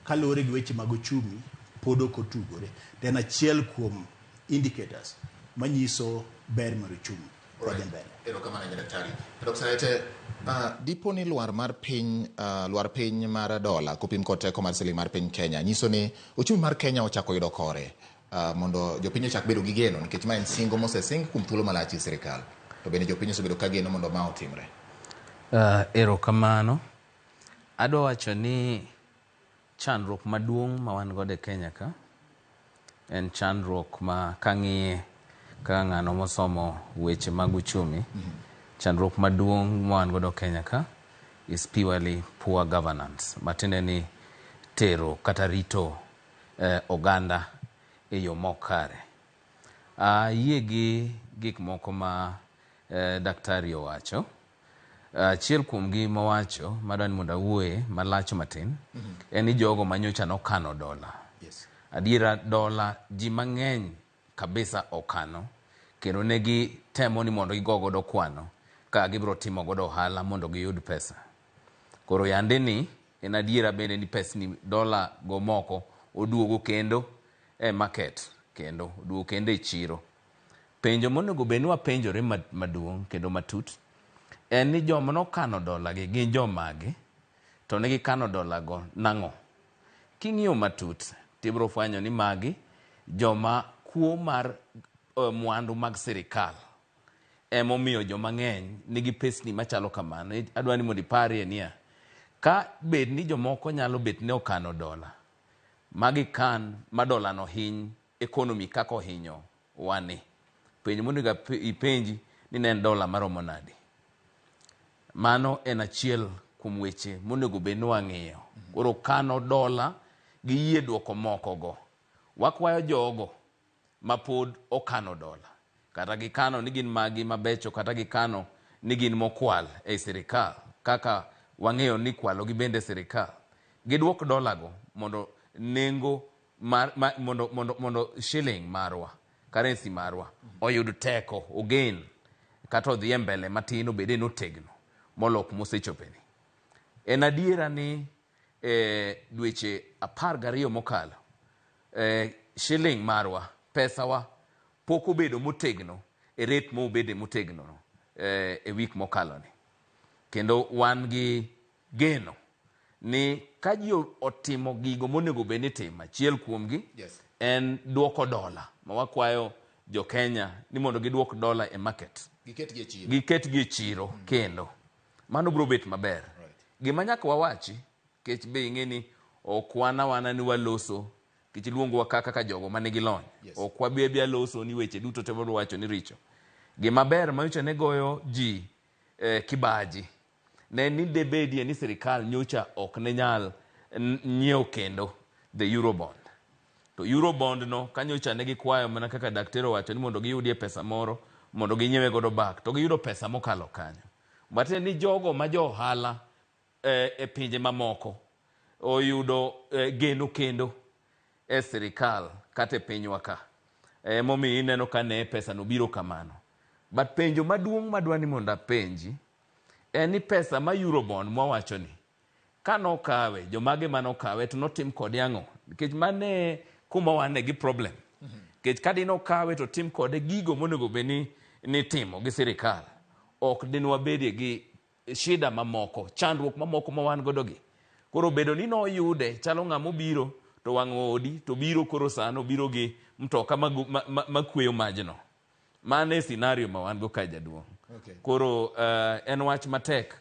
kaluwore gi weche mag uchumi pod ok otugore. To en achiel kuom indicators manyiso ber mar uchumi. Wadhi mbele. Erokamano ahinya daktari. Dr. Ete, dipo ni lwar mar piny, lwar piny mar dola kopim kod teko mar siling mar piny Kenya nyiso ni uchumi mar Kenya ochako yudo kore, mondo jopiny ochak bedo gi geno nikech ma en singo mosesing kuom thuolo malach e sirikal. To bende jopiny osebedo ka geno mondo ma otimre. Erokamano. Adwa wacho ni chandruok maduong' ma wan godo e Kenya ka en chandruok ma kang'iye kaka ng'ano mosomo weche mag uchumi, chandruok maduong' ma wan godo Kenya ka is purely poor governance, matiende ni tero kata rito oganda e yo mok kare. Ayie gi gik moko ma daktari owacho. Achiel kuom gi mowacho madwa ni mondo awuoye malach matin en ni jogo manyocha nokano dola. Adiera dola ji mang'eny kabisa okano kendo ne gitemo ni mondo gigo godo kwano ka gibiro timo godo ohala mondo giyud pesa. Koro yande ni en adiera bende ni pesni dola go moko oduogo kendo e market kendo oduogo kendo e chiro. Penjo monego bed ni wapenjore maduong' kendo matut en ni joma nokano dola gi gin jomage to ne gikano dola go nang'o? King'iyo matut tibiro fwenyo ni magi joma kuo mar mwandu mag sirikal emomiyo joma ng'eny nigi pesni machalo kamano. Adwa ni mondo iparie niya, ka bed ni jomoko nyalo bet ni okano dola magikan ma dola no hiny economy kaka ohinyo wani, penjo monego ipenji ni ne en dola maromo nade. Mano en achiel kuom weche monego bed ni wang'iyo. Koro kano dola gi yie duoko moko go. Wakwayo jogo mapod okano dola, kata gikano ni gin magi mabecho, kata gikano ni gin mokwal e sirikal, kaka wang'eyo ni kwalo gi bende sirikal, giduok dola go mondo nengo mar, ma, mondo, mondo, mondo shilling marwa, currency marwa oyud teko, ogen, kata odhi e mbele matin obede notegno molok mosechopeni. En adiera ni dweche 12 mokalo, shilling marwa, pesawa pok obedo motegno e rate mobede motegno no, e wik mokalo ni. Kendo wan gi geno ni ka ji otimo gigo monego bed ni timo, achiel kuomgi en duoko dola ma wakwayo jo Kenya ni mondo giduok dola e market. Giket gi e chiro. Giket gi e chiro kendo. Mano biro bet maber. Gima nyaka wawachi, kech be ing'e ni ok wan awana ni waloso, kech iluongowa kaka jogo manigi lony. Ok wabi abia loso ni weche duto te wadwa wacho ni richo. Gima ber ma nyocha ne goyo ji kibaji ne ni debedie ni sirikal nyocha ok ne nyal nyiewo kendo the Eurobond. To Eurobond no kanyocha ne gikwayo mana kaka daktari owacho ni mondo giyudie pesa moro mondo ginyiewe godo back, to giyudo pesa mokalo kanyo. Matiende ni jogo ma jo ohala e pinje mamoko oyudo geno kendo e sirikal kata e pinywa ka. Emomiyo ineno ka ne pesa no biro kamano. But penjo maduong' madwa ni mondo apenji en ni pesa ma Eurobond mwawacho ni kanokawe, jomage manokawe to notim kode ang'o? Nikech mane kuma wane gi problem. Nikech ka dinokawe to tim kode gigo monego bed ni nitimo gi sirikal, ok dinwabedie gi shida mamoko, chandruok mamoko ma wan godo gi. Koro bedo ni noyude chalo ng'ama obiro to wang'o odi to biro koro sano biro gi mtoka makweyo majno. Mano e scenario ma wan go ka jaduong'. Okay. Koro en wach matek,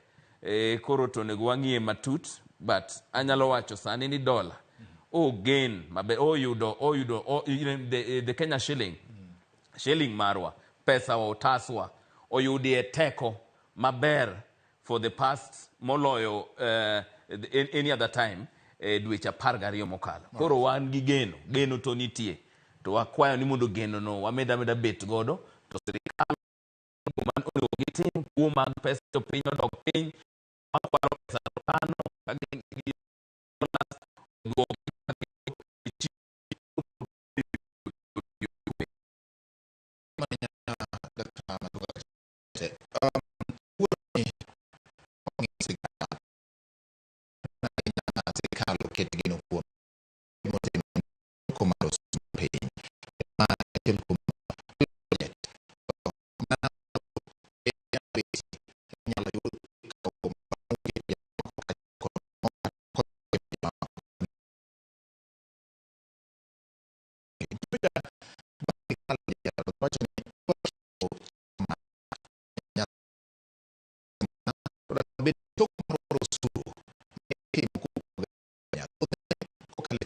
koro to onego wang'iye matut, but anyalo wacho sani ni dola ogen maber, oyudo the Kenya shilling, shilling marwa, pesa wa otaswa oyudie teko maber for the past moloyo any other time dweche 12 mokalo. Koro wan gi geno, geno to nitie. To wakwayo ni mondo geno no wamed ameda bet godo, to sirikal onego gitim kuo mag pesa to piny odok piny, makwalo pesa to kano, ka gin gi dollars, oduok Sirikal oket geno kuom mar osuru piny. Ma achiel kuom budget. Inyalo yud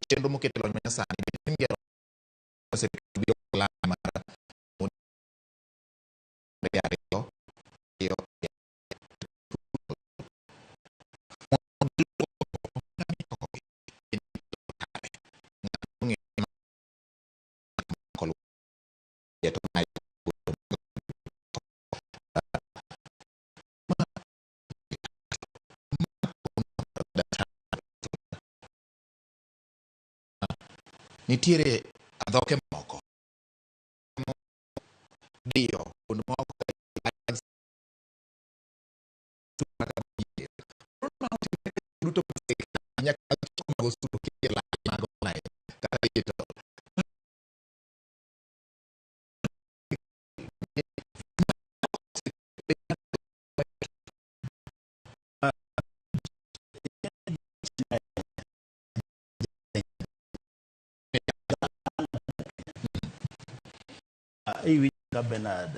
chenro moket e lony manyasani ngero biro plan mar ariyo nitiere adhoke moko diyo kuond moko duto nyaka mag osuru mag online kata digital. Iwinjo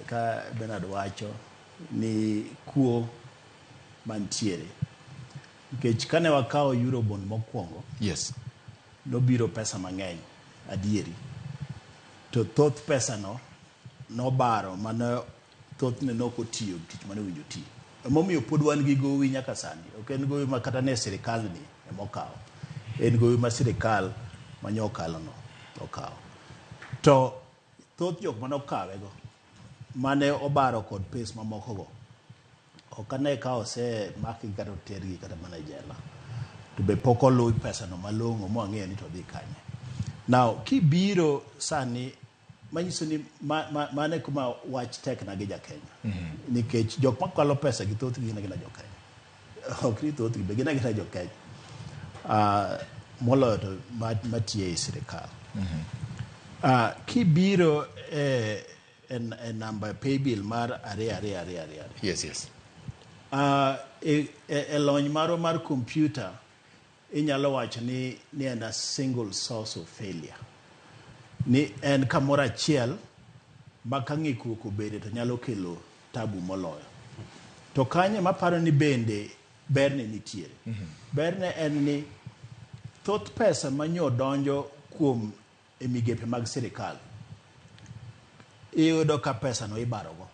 ka Bernard wacho ni kuo mantiere. Nikech kane wakawo Eurobond mokwongo, yes, nobiro pesa mang'eny adieri. To thoth pesa no nobaro mane thothne nok otiyo tich mane owinjo ti. Emomiyo pod wan gi gowi nyaka sani. Ok en gowi ma kata ne sirikal ni emokawo. En gowi ma sirikal manyokalo no okawo. To thoth jok mane okawe go mane obaro kod pes mamoko go ok ane ka osemakgi kata otergi kata mana e jela. To be pok oluw pesa no malong'o mwang'eyo ni to dhi kanye. Now kibiro sani manyiso ni mane kuma wach tek na gi ja Kenya. Nikech jok makwalo pesa gi thothgi gin agina jo Kenya. Ok ni thothgi be gin agina jo Kenya. Moloyo to matiyo ei sirikal. Kibiro e namba paybill mar 2 2 2 2 2. Yes, yes. E lony marwa mar computer inyalo wacho ni en a single source of failure. Ni en kamoro achiel ma ka ng'ikruok obede to nyalo kelo tabu moloyo. To kanyo maparo ni bende berne nitiere. Berne en ni thoth pesa manyo donjo kuom e migepe mag sirikal iyudo ka pesa no ibarogo.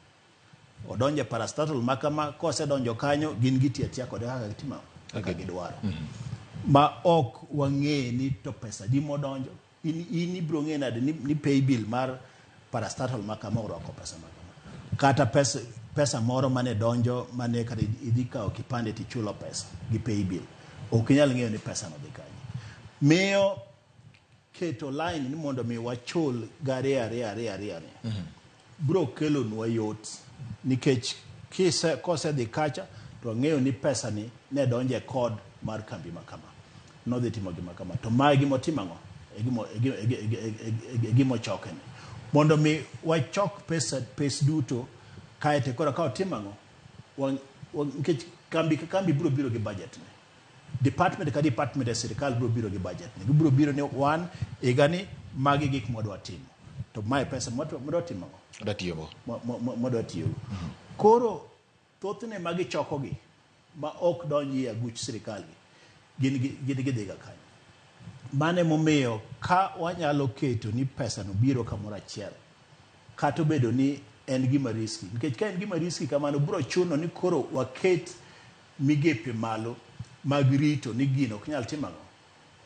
Odonjo e parastatal ma kama, kosedonjo kanyo gin gitiyo atiya kode kaka gitimo kaka gidwaro. Ma ok wang'e ni to pesa di modonjo. In ibiro ng'e nade ni pay bill mar parastatal ma kama orwako pesa ma kama. Kata pesa moro mane donjo mane kata idhi kawo kipande tichulo pesa gi pay bill. Ok inyal ng'eyo ni pesa no dhi kanye. Miyo keto line ni mondo mi wachul gari ariyo ariyo ariyo ariyo. Bro kelonwa yot nikech kosedhi kacha to wang'eyo ni pesa ni ne donjo e kod mar kambi ma kama. Nodhi timo gima kama. To mae gima otimo ang'o? E gima ochoke ni. Mondo mi wachok pes duto kaeto koro ka otimo ang'o? Nikech kambi ka kambi biro biro gi budget ne. Department ka department e sirikal biro biro gi budget ne. Gibiro biro ni wan higa ni magi gik mwadwa timo. To mae pesa mwadwa timo ang'o? Mwadwa tiyogo. Mwadwa tiyogo. Koro thothne magichokogi ma ok donji e aguch sirikal gi, gin gidhiga kanyo. Mano emomiyo ka wanyalo keto ni pesa no biro kamoro achiel, kata obedo ni en gima risky. Nikech ka en gima risky kamano, biro chuno ni koro waket migepe malo mag rito ni gino ok nyal timo ang'o?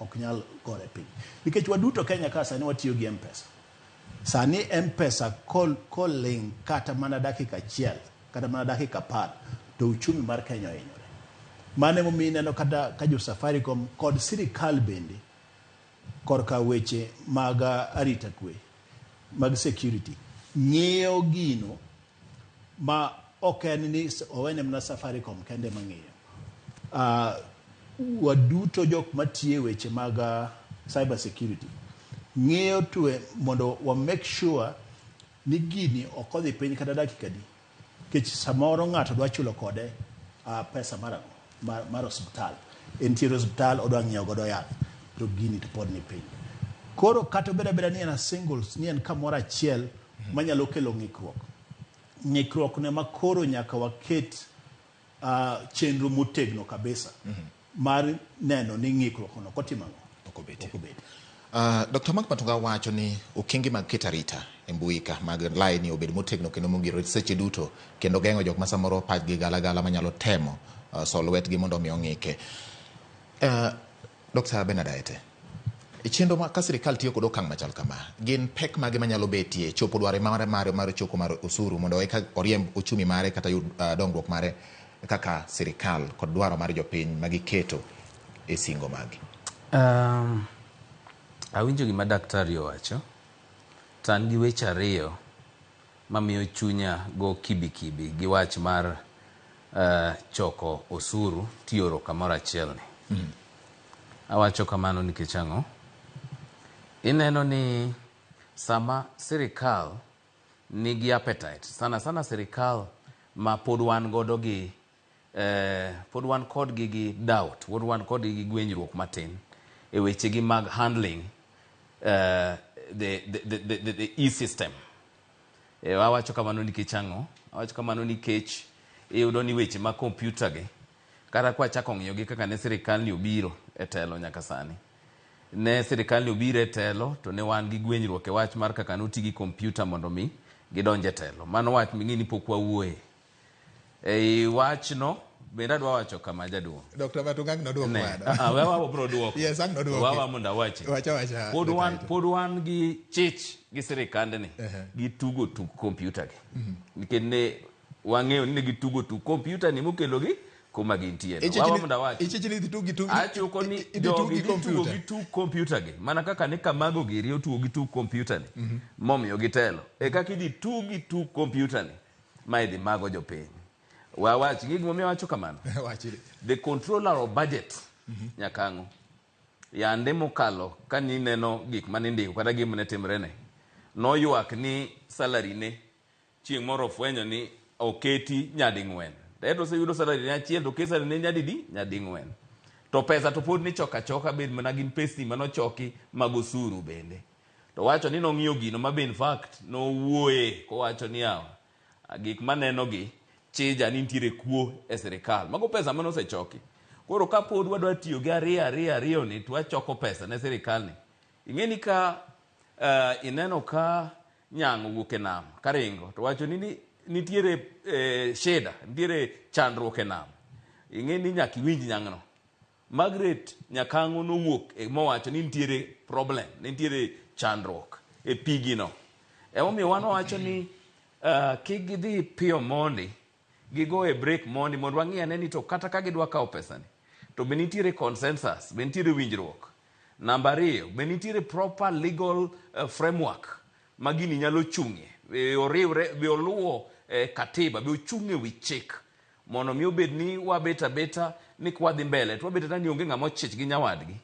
Ok nyal gore piny. Nikech waduto Kenya ka sani watiyo gi M-Pesa. Sani M-Pesa koling kata mana dakika achiel, kata mana dakika 10, to uchumi mar Kenya ohinyore. Mano emomiyo ineno kata ka jo Safaricom kod sirikal bende korka weche mag arita kwe, mag security, ng'iyo gino ma ok en ni owene mana Safaricom kende mang'iyo. Waduto jok matiyo e weche mag cyber security ng'iyo twe mondo wa make sure ni gini ok odhi piny kata dakika adi. Nikech samoro ng'ato dwa chulo kode pesa mar ang'o? Mar osiptal. Entiere osiptal odwa ng'iewo godo yath to gini to pod ni piny. Koro kata obedo abeda ni en a singles, ni en kamoro achiel manyalo kelo ng'ikruok. Ng'ikruok ne ma koro nyaka waket chenro motegno kabisa mar neno ni ng'ikruok no ok otimo ang'o? Ok obetie. Ok obetie. Dr. Mark Matunga wacho ni okenge mag keto arita e mbui ka mag line obed motegno kendo mongirore seche duto kendo geng'o jok ma samoro pachgi galagala manyalo temo so lwetgi mondo mi ong'ike. Dr. Bernard Aete, e chenro ma ka sirikal tiyo kod okang' machal kama, gin pek mage manyalo betie chopo dwaro mare choko mar osuru mondo eka oriemb uchumi mare kata yud dongruok mare kaka sirikal kod dwaro mar jopiny magiketo e singo magi? Awinjo gima daktari owacho, to an gi weche ariyo mamiyo chunya go kibikibi gi wach mar choko osuru tioro kamoro achiel ni. Awacho kamano nikech ang'o? Ineno ni sama sirikal nigi appetite, sana sana sirikal ma pod wan godo gi pod wan kodgi gi doubt, pod wan kodgi gi gwenyruok matin e wechegi mag handling the e-system. Awacho kamano nikech ang'o? Awacho kamano nikech iyudo ni weche mag kompyuta gi, kata kwachako ng'iyo gi kaka ne sirikal ni obiro e telo nyaka sani. Ne sirikal ni obiro e telo to ne wan gi gwenyruok e wach mar kaka noti gi kompyuta mondo mi gidonj e telo. Mano wach ming'e ni pok wawuoye. Ei wachno bende adwa wacho kama jaduong'. Dr. Matunga ang' nodwok mano. Wewa wabro duoko. Yes, ang' nodwoki. Wawa mondo awachi. Wacha wacha. Pod wan gi chich gi sirikandni gi tugo tuk kompyuta gi. Nikech ne wang'eyo ni ne gitugo tuk kompyuta ni mokelo gi kuma gintie. Wawa mondo awachi. Ichich ni idhi tug gi tug. Achuko ni idhi tug jogi gi dhi tugo kompyuta. gi tuk kompyuta gi. Mana kaka ne Kamago giri otugo gi tuk kompyuta ni. Momiyo gitelo. E kaka idhi tug gi tuk kompyuta ni. Ma idhi mago jopiny. Wawach gik momiyo awacho kamano. Wachiri. The controller of budget nyakang'o. Yande mokalo ka nineno gik mane indiko kata gima ne timre ne. Noywak ni salary ne chieng' moro ofwenyo ni oketi nyading'wen. To oseyudo salary ne achiel to oket salary ne nyadidi nyading'wen. To pesa to pod nichoko achoka bed mana gin pesni manochoki mag osuru bende. To wacho ni nong'iyo gino ma be in fact nowuoye kowacho ni yawa gik maneno gi chija ni nitiere kuo e sirikal. Mago pesa mane osechoki. Koro ka pod wadwa tiyo gi ariyo ariyo ariyo ni to wachoko pesa ne sirikal ni. Ing'e ni ka ineno ka nyang' owuok e nam karingo to wacho ni nitiere shida, nitiere chandruok e nam, ing'e ni nyaka iwinj nyang'no. Margaret Nyakang'o nowuok mowacho ni nitiere problem, nitiere chandruok e pigino. Emomiyo wan wawacho ni kik gidhi piyo mondi, gigo e break mondi mondo wang'i ane ni to kata ka gidwa kawo pesani, to be nitiere consensus, be nitiere winjruok. Namba ariyo, be nitiere proper legal framework ma gini nyalo chung'ie, be oriwre, be oluwo katiba, be ochung' e wi chik mondo mi obed ni wabet abeta ni kwadhi mbele to wabet abeta ni onge ng'ama ochich gi nyawadgi.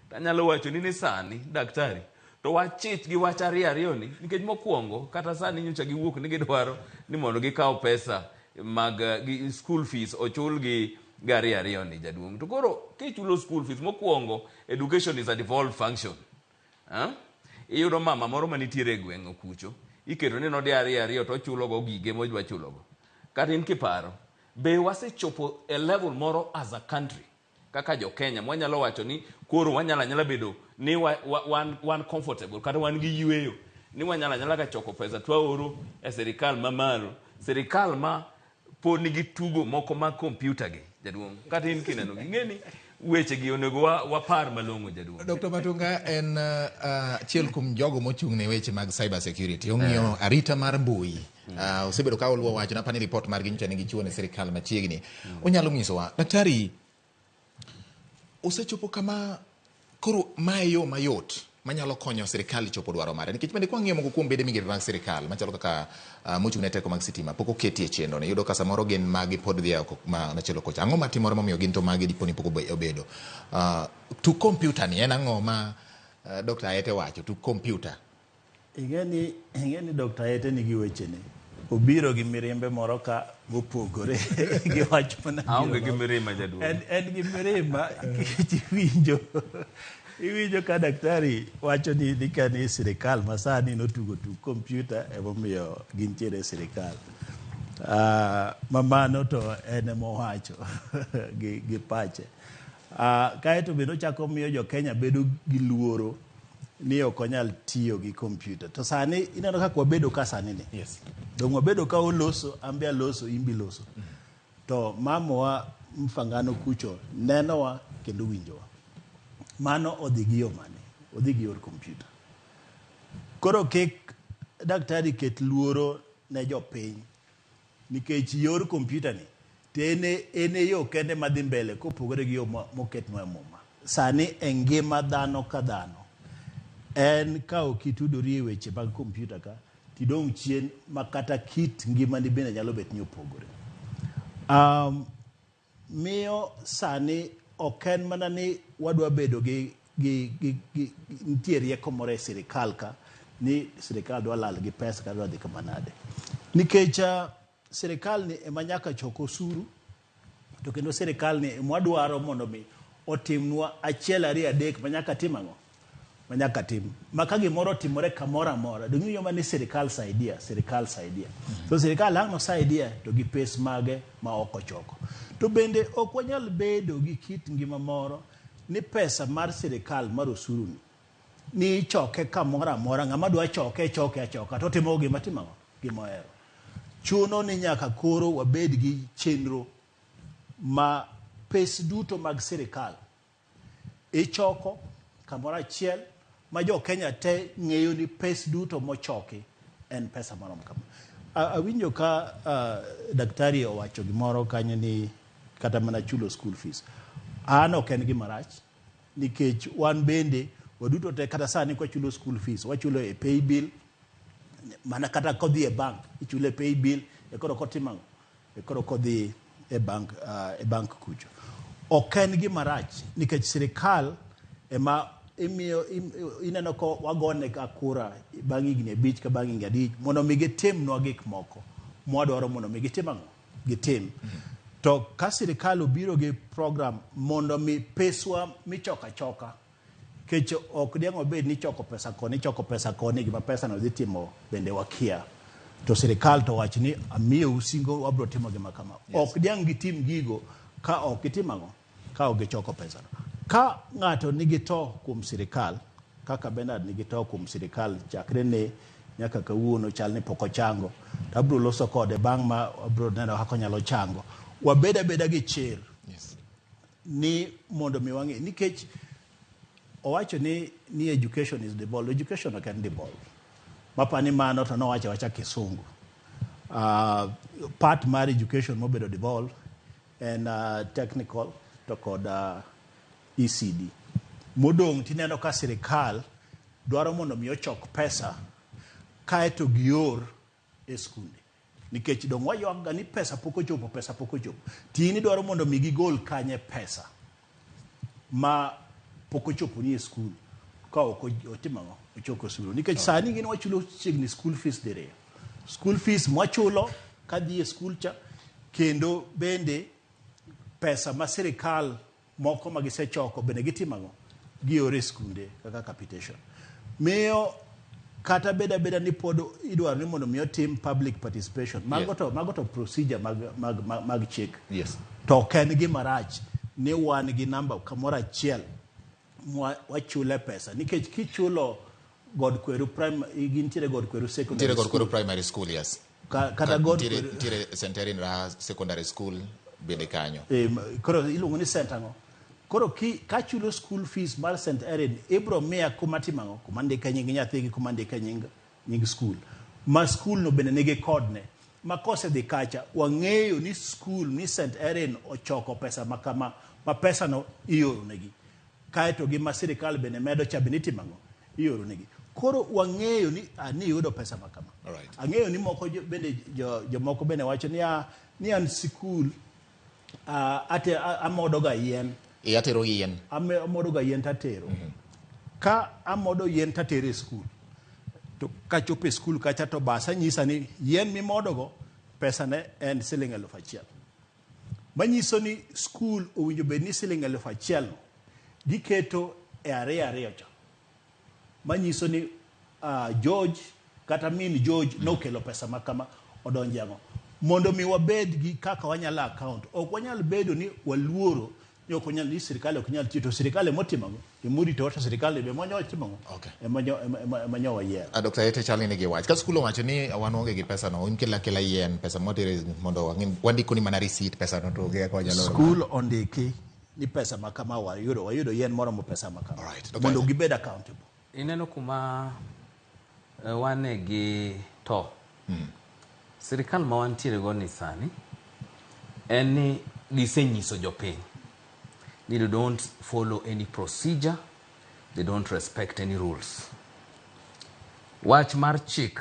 Tanyalo wacho ni sani daktari to wachich gi wach ariyo ariyo ni nikech mokwongo kata sani nyocha giwuok ni gidwaro ni mondo gikaw pesa mag gi school fees ochul gi ariyo ariyo ni jaduong'. To koro kichulo school fees mokwongo, education is a devolved function. Iyudo mama moro manitiere e gweng' kucho iketo ni nodhi ariyo ariyo to ochulo go gige modwa chulo go. Kata in kiparo, be wasechopo e level moro as a country kaka jo Kenya mwanyalo wacho ni koro wanyalo anyala bedo ni wan comfortable kata wan gi yueyo ni wanyalo anyala ka choko pesa to waoro e sirikal mamalo, sirikal ma pod nigi tugo moko mag kompyuta gi jaduong'. Kata in kineno gi ing'e ni weche gi onego wapar malong'o jaduong'. Dr. Matunga en achiel kuom jogo mochung' ne weche mag cyber security. Ong'iyo arita mar mbui. Osebedo ka oluwo wacho napani report margi nyocha ne gichiwo ne sirikal machiegni. Onyalo nyisowa, daktari, osechopo kama koro mae yo mayot manyalo konyo sirikal chopo dwaro mare, nikech bende kwang'iyo moko kuom bede migepe mag sirikal machalo kaka mochung' ne teko mag sitima pok oketi e chenro ni, iyudo ka samoro gin magi pod dhi oko ma machielo kocha. Ang'o matimore momiyo gin to magi dipo ni pok obedo to kompyuta ni en ang'o ma Dr. Ayete wacho to kompyuta? Ing'e ni Dr. Ayete nigi wechene. Obiro gi mirimbe moro ka mopogore gi wach mana Aonge gi mirima jaduong'. En gi mirima nikech iwinjo ka daktari wacho ni ka ni sirikal masani notugo tuk kompyuta emomiyo gintiere e sirikal. Ma mano to en emowacho gi pache. Kaeto bende ochako miyo jo Kenya bedo gi luoro ni ok onyal tiyo gi kompyuta. To sani ineno kaka wabedo ka sani ni. Dong wabedo ka oloso, an be aloso, in be iloso. To mamowa Mfangano kucho nenowa kendo winjowa. Mano odhi gi yo mane? Odhi gi yor kompyuta. Koro kik daktari ket luoro ne jopiny nikech yor kompyuta ni to en e yo kende madhi mbele kopogore gi yo moketnwa e muma. Sani e ngima dhano ka dhano en ka ok itudori e weche mag kompyuta ka tidong' chien ma kata kit ngimani bende nyalo bet ni opogore. Miyo sani ok en mana ni wadwa bedo gi nitie rieko moro e sirikal ka ni sirikal dwa lal gi pesa kata dwa dhi kama nade. Nikech sirikal ni ema nyaka chok osuru to kendo sirikal ni ema wadwaro mondo mi otimnwa achiel ariyo adek ma nyaka tim ang'o? Ma nyaka tim. Ma ka gimoro otimore kamoro amora, dong' iwinjo mana ni sirikal saidia, sirikal saidia. To sirikal ang' nosaidia to gi pes mage ma ok ochoko. To bende ok wanyal bedo gi kit ngima moro ni pesa mar sirikal mar osuru ni ni ichoke kamoro amora, ng'ama dwa choke choke achoka to otimo gima timo ang'o? Gima ohero. Chuno ni nyaka koro wabed gi chenro ma pes duto mag sirikal ichoko kamoro achiel ma jo Kenya te ng'eyo ni pes duto mochoki en pesa marom kama. Awinjo ka daktari owacho gimoro kanyo ni kata mana chulo school fees. An ok en gima rach nikech wan bende waduto te kata sani kwachulo school fees wachulo e pay bill, mana kata kodhi e bank ichulo e pay bill e koro kotimo ang'o? E koro kodhi e bank kucho. Ok en gima rach nikech sirikal ema imiyo ineno ko wagone ka kura bang' higni 5 ka bang' higni 5 mondo mi gitimnwa gik moko mwadwaro mondo mi gitim ang'o? Gitim. To ka sirikal obiro gi program mondo mi peswa michoko achoka kech ok diang' obed ni ichoko pesa koni, ichoko pesa koni, gima pesa no dhi timo bende wakia. To sirikal to wach ni amiyou singo wabiro timo gima kama. Ok diang' gitim gigo ka ok gitimo ang'o? Ka ok gichoko pesa no. Ka ng'ato nigi to kuom sirikal, kaka Bernard nigi to kuom sirikal chakre ne nyaka kawuono chal ni pok ochango. To abiro loso kode bang' ma abiro neno kaka onyalo chango. Wabed abeda gi chir ni mondo mi wang'e nikech owacho ni ni education is devolved. Education ok en devolved. Mapani mano to nowacho awacha kisungu. Part mar education mobedo devolved en technical to kod ECD. Modong' tineno ka sirikal dwaro mondo mi ochok pesa kaeto gior e skunde. Nikech dong' waywak ga ni pesa pok ochopo, pesa pok ochopo. Tini idwaro mondo mi gigol kanye pesa ma pok ochopo ni e skul ka ok otimo ang'o ochoko osuru nikech sani gin wachulo chiegni school fees diriyo school fees mwachulo kadhi e skul cha kendo bende pesa ma sirikal moko ma gisechoko bende gitimo ang'o gioro e skunde kaka capitation miyo kata bed abeda ni pod idwaro ni mondo mi otim public participation mago to mago to procedure mag, mag, mag, mag chik to ok en gima rach ni wan gi namba kamoro achiel mwa wachule pesa nikech kichulo God Kweru Prime gintiere God Kweru Secondary Nitiere God Kweru School Primary School, yes. kata God Nitiere Kweru nitiere St. Erin Raha Secondary School bende kanyo. Koro iluongo ni St ang'o? Koro ki kachulo school fees mar St Erin ibro miya kuma timo ang'o? Kuma ndike nying nyathi gi kuma ndike nying nying school. Ma school no bende nigi kodne. Ma kosedhi kacha wang'eyo ni school ni St Erin ochoko pesa ma kama ma pesa no ioro negi. Kaeto gi ma sirikal bende medo cha bende itimo ang'o? Ioro negi. Koro wang'eyo ni ah, ni yudo pesa ma kama. Ang'eyo ni moko bende jomoko bende wacho ni ah, ni an sikul ate amodo ga yien. Atero yien. Amodo ga yien tatero. Ka amodo yien tatero e skul. To kachopo e skul kacha to basa nyisa ni yien mimodo go pesa ne en siling 1000. Manyiso ni skul owinjo bed ni siling 1000 no giketo e ariyo ariyo cha. Manyiso ni George kata min George nokelo pesa ma kama odonje ang'o. Mondo mi wabed gi kaka wanyalo account. Ok wanyal bedo ni waluoro ni ok wanyal ni sirikal ok nyal tiyo to sirikal emotimo ang'o? Emoritowa to sirikal be emanyo timo ang'o? Emanyo wayiero. Dr. Ete chal ni nigi wach. Ka skul owacho ni wan waonge gi pesa no, in kela kela yien, pesa mwatere mondo wandiko ni mana receipt pesa no to onge kaka wanyalo oro. Skul ondiki ni pesa ma kama wayudo, wayudo yien moromo pesa ma kama. Dr. Mondo Ete. gibed accountable. Ineno kuma wane gi to. Sirikal ma wantiere go ni sani en ni gisenyiso jopiny ni they don't follow any procedure, they don't respect any rules. Wach mar chik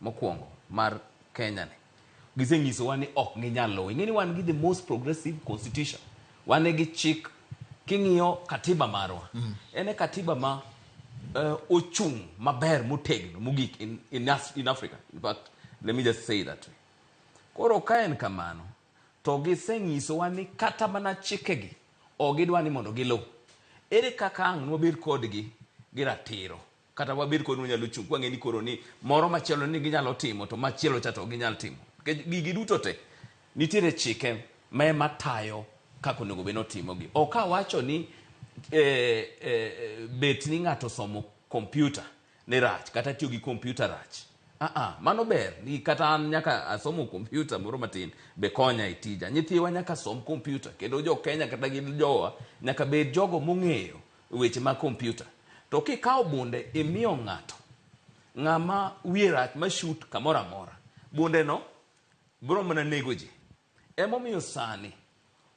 mokwongo mar Kenya ni gisenyisowa ni ok ginyal luwo. Ing'e ni wan gi the most progressive constitution. Wan gi chik king'iyo katiba marwa. En e katiba ma ochung' maber motegno mogik in Africa. In fact, let me just say that way. Koro ka en kamano, to gisenyisowa ni kata mana chikegi ok gidwa ni mondo giluw. Ere kaka ang' nwabed kodgi gi ratiro? Kata wabed kod wanyalo chung' kwang'e ni koro ni moro machielo ni ginyalo timo to machielo cha to ok ginyal timo. Nikech gigi duto te nitiere chike ma ema tayo kaka onego bed ni otimogi. Ok awacho ni bet ni ng'ato osomo kompyuta ni rach kata tiyo gi kompyuta rach. Mano ber ni kata an nyaka asomo kompyuta moro matin be konya e tija. Nyithiwa nyaka som kompyuta kendo jo Kenya kata gi jowa nyaka bed jogo mong'eyo weche mag kompyuta. To kikawo bunde imiyo ng'ato ng'ama wiye rach ma shoot kamoro amora, bunde no biro mana nego ji. Emomiyo sani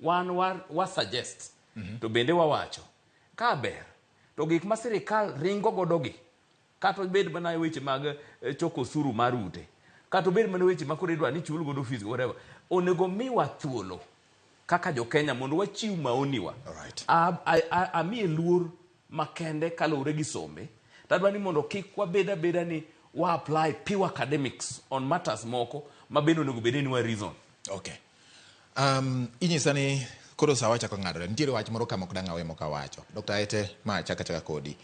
wan wa suggest to bende wawacho ka ber to gik ma sirikal ringo godo gi kata obed mana weche mag choko osuru mar ute, kata obed mana weche ma koro idwa ni chul godo fees whatever, onego miwa thuolo kaka jo Kenya mondo wachiw maoniwa. Amiye luor makende kaluwore gi sombe. Tadwa ni mondo kik wabed abeda ni wa apply pure academics on matters moko ma bende onego bed ni wa reason. Okay. Inyisa ni koro sawa chako ng'adore. Nitiere wach moro kama ok dang' awe mok awacho. Dr. Ete, ma achaka chaka kodi.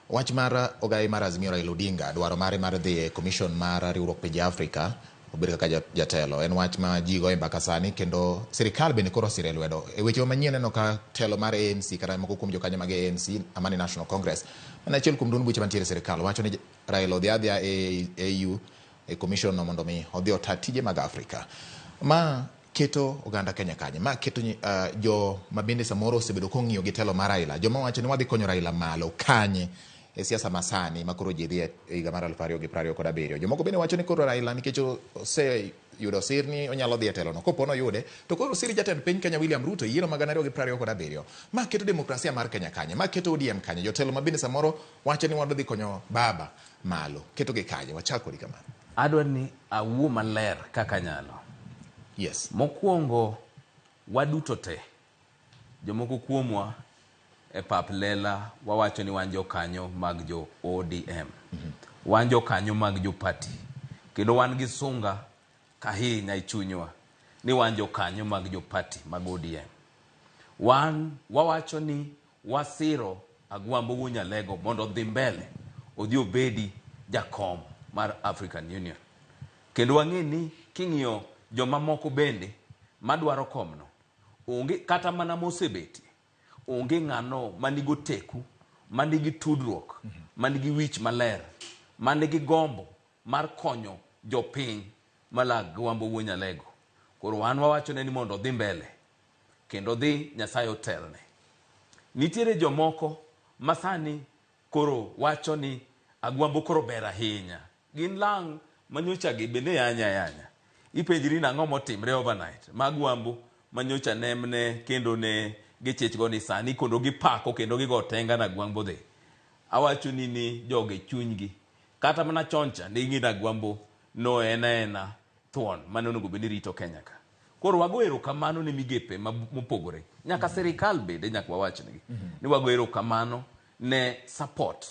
Wach mar ogai mar Azimio Raila Odinga, dwaro mare mar dhi e commission mar riwruok pinje Afrika obed kaka jatelo. En wach ma ji goyo mbaka sani kendo sirikal bende koro osire lwedo. E weche manyien neno ka telo mar ANC kata moko kuom jokanyo mag ANC Amani National Congress en achiel kuom duond buche mantiere e sirikal wacho ni Raila odhi adhiya e AU e commission no mondo mi odhi ota tije mag Afrika. Ma keto oganda Kenya kanye? Ma keto jo mabende samoro osebedo kong'iyo gi telo mar Raila. Joma wacho ni wadhi konyo Raila malo kanye e siasa masani ma koro ji dhi e higa mar 2027. Jomoko bende wacho ni koro Raila nikech oseyudo sir ni onyalo dhi e telo no. Kopo noyude to koro sir jatend piny Kenya William Ruto e yiero mag 2027. Ma keto demokrasia mar Kenya kanye? Ma keto ODM kanye? Jotelo ma bende samoro wacho ni wadhi konyo baba malo. Keto gi kanye? Wachak kodi kamano. Adwa ni awuo maler kaka anyalo. Yes. Mokwongo waduto te jomoko kuomwa e pap lela wawacho ni wan jokanyo mag jo ODM. Wan jokanyo mag jo party. Kendo wan gi sunga ahinya e chunywa ni wan jokanyo mag jo party mag ODM. Wan wawacho ni wasiro Agwambo Wuo Nyalego mondo odhi mbele odhi obedi jakom mar African Union. Kendo wang'e ni king'iyo joma moko bende madwaro komno onge kata mana mosebetie onge ng'ano manigi oteku manigi tudruok manigi wich maler manigi gombo mar konyo jopiny mala Agwambo Wuo Nyalego. Koro wan wawachone ni mondo odhi mbele kendo dhi Nyasaye otelne. Nitiere jomoko masani koro wacho ni Agwambo koro ber ahinya. Gin lang' manyocha gi bende yanya yanya. Ipenjri ni ang'o motimre overnight ma Agwambo manyocha nemne kendo ne gichich go ni sani kendo gipako kendo gigo tenga na Agwambo dhi. Awacho ni ni jogi chunygi kata mana chon cha ne ging'e ni Agwambo no en aena thuon mane onego bed ni rito Kenya ka. Koro wago erokamano ne migepe mopogore. Nyaka sirikal bende nyaka wawachnegi ni wago erokamano ne support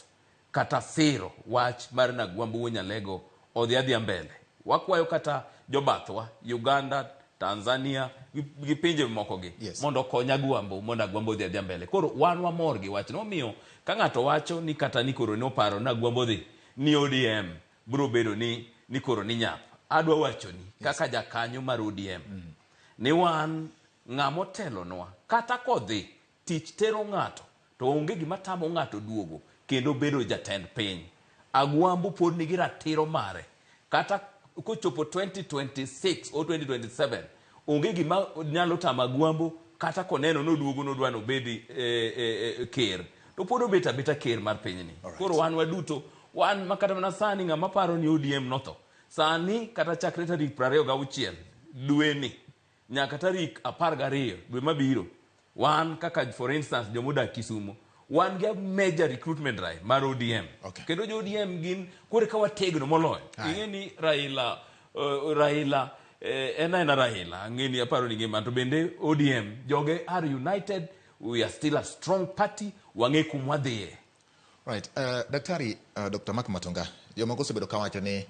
kata siro wach mar Nagwambo Wuo Nyalego odhi adhiya mbele. Wakwayo kata jobathwa Uganda, Tanzania gi pinje moko gi mondo okony Agwambo mondo Agwambo odhi adhiya mbele. Koro wan wamor gi wachno. Omiyo ka ng'ato wacho ni kata ni koro noparo ni Agwambo dhi ni ODM biro bedo ni koro ni nyap. Adwa wacho ni kaka jakanyo mar ODM ni wan ng'ama otelonwa kata kodhi tich tero ng'ato to onge gima tamo ng'ato duogo kendo bedo jatend piny. Agwambo pod nigi ratiro mare kata kochopo 2026 or 2027 onge gima nyalo tamo Agwambo kata koneno noduogo nodwa nobedi ker to pod obet abeta ker mar pinyni. Koro wan waduto wan makata mana sani ng'ama paro ni ODM notho sani kata chakre tarik 26 dweni nyaka tarik 12 dwe mabiro wan kaka for instance jomodak Kisumo wan gi a major recruitment drive mar ODM. Kendo jo ODM gin kore ka wategno moloyo. Ing'e ni Raila Raila en aena Raila ang'e ni aparo ni ngima to bende ODM joge are united, we are still a strong party, wang'e kuma wadhiye. Right. Daktari Dr. Mark Matonga, jomoko osebedo kawacho ni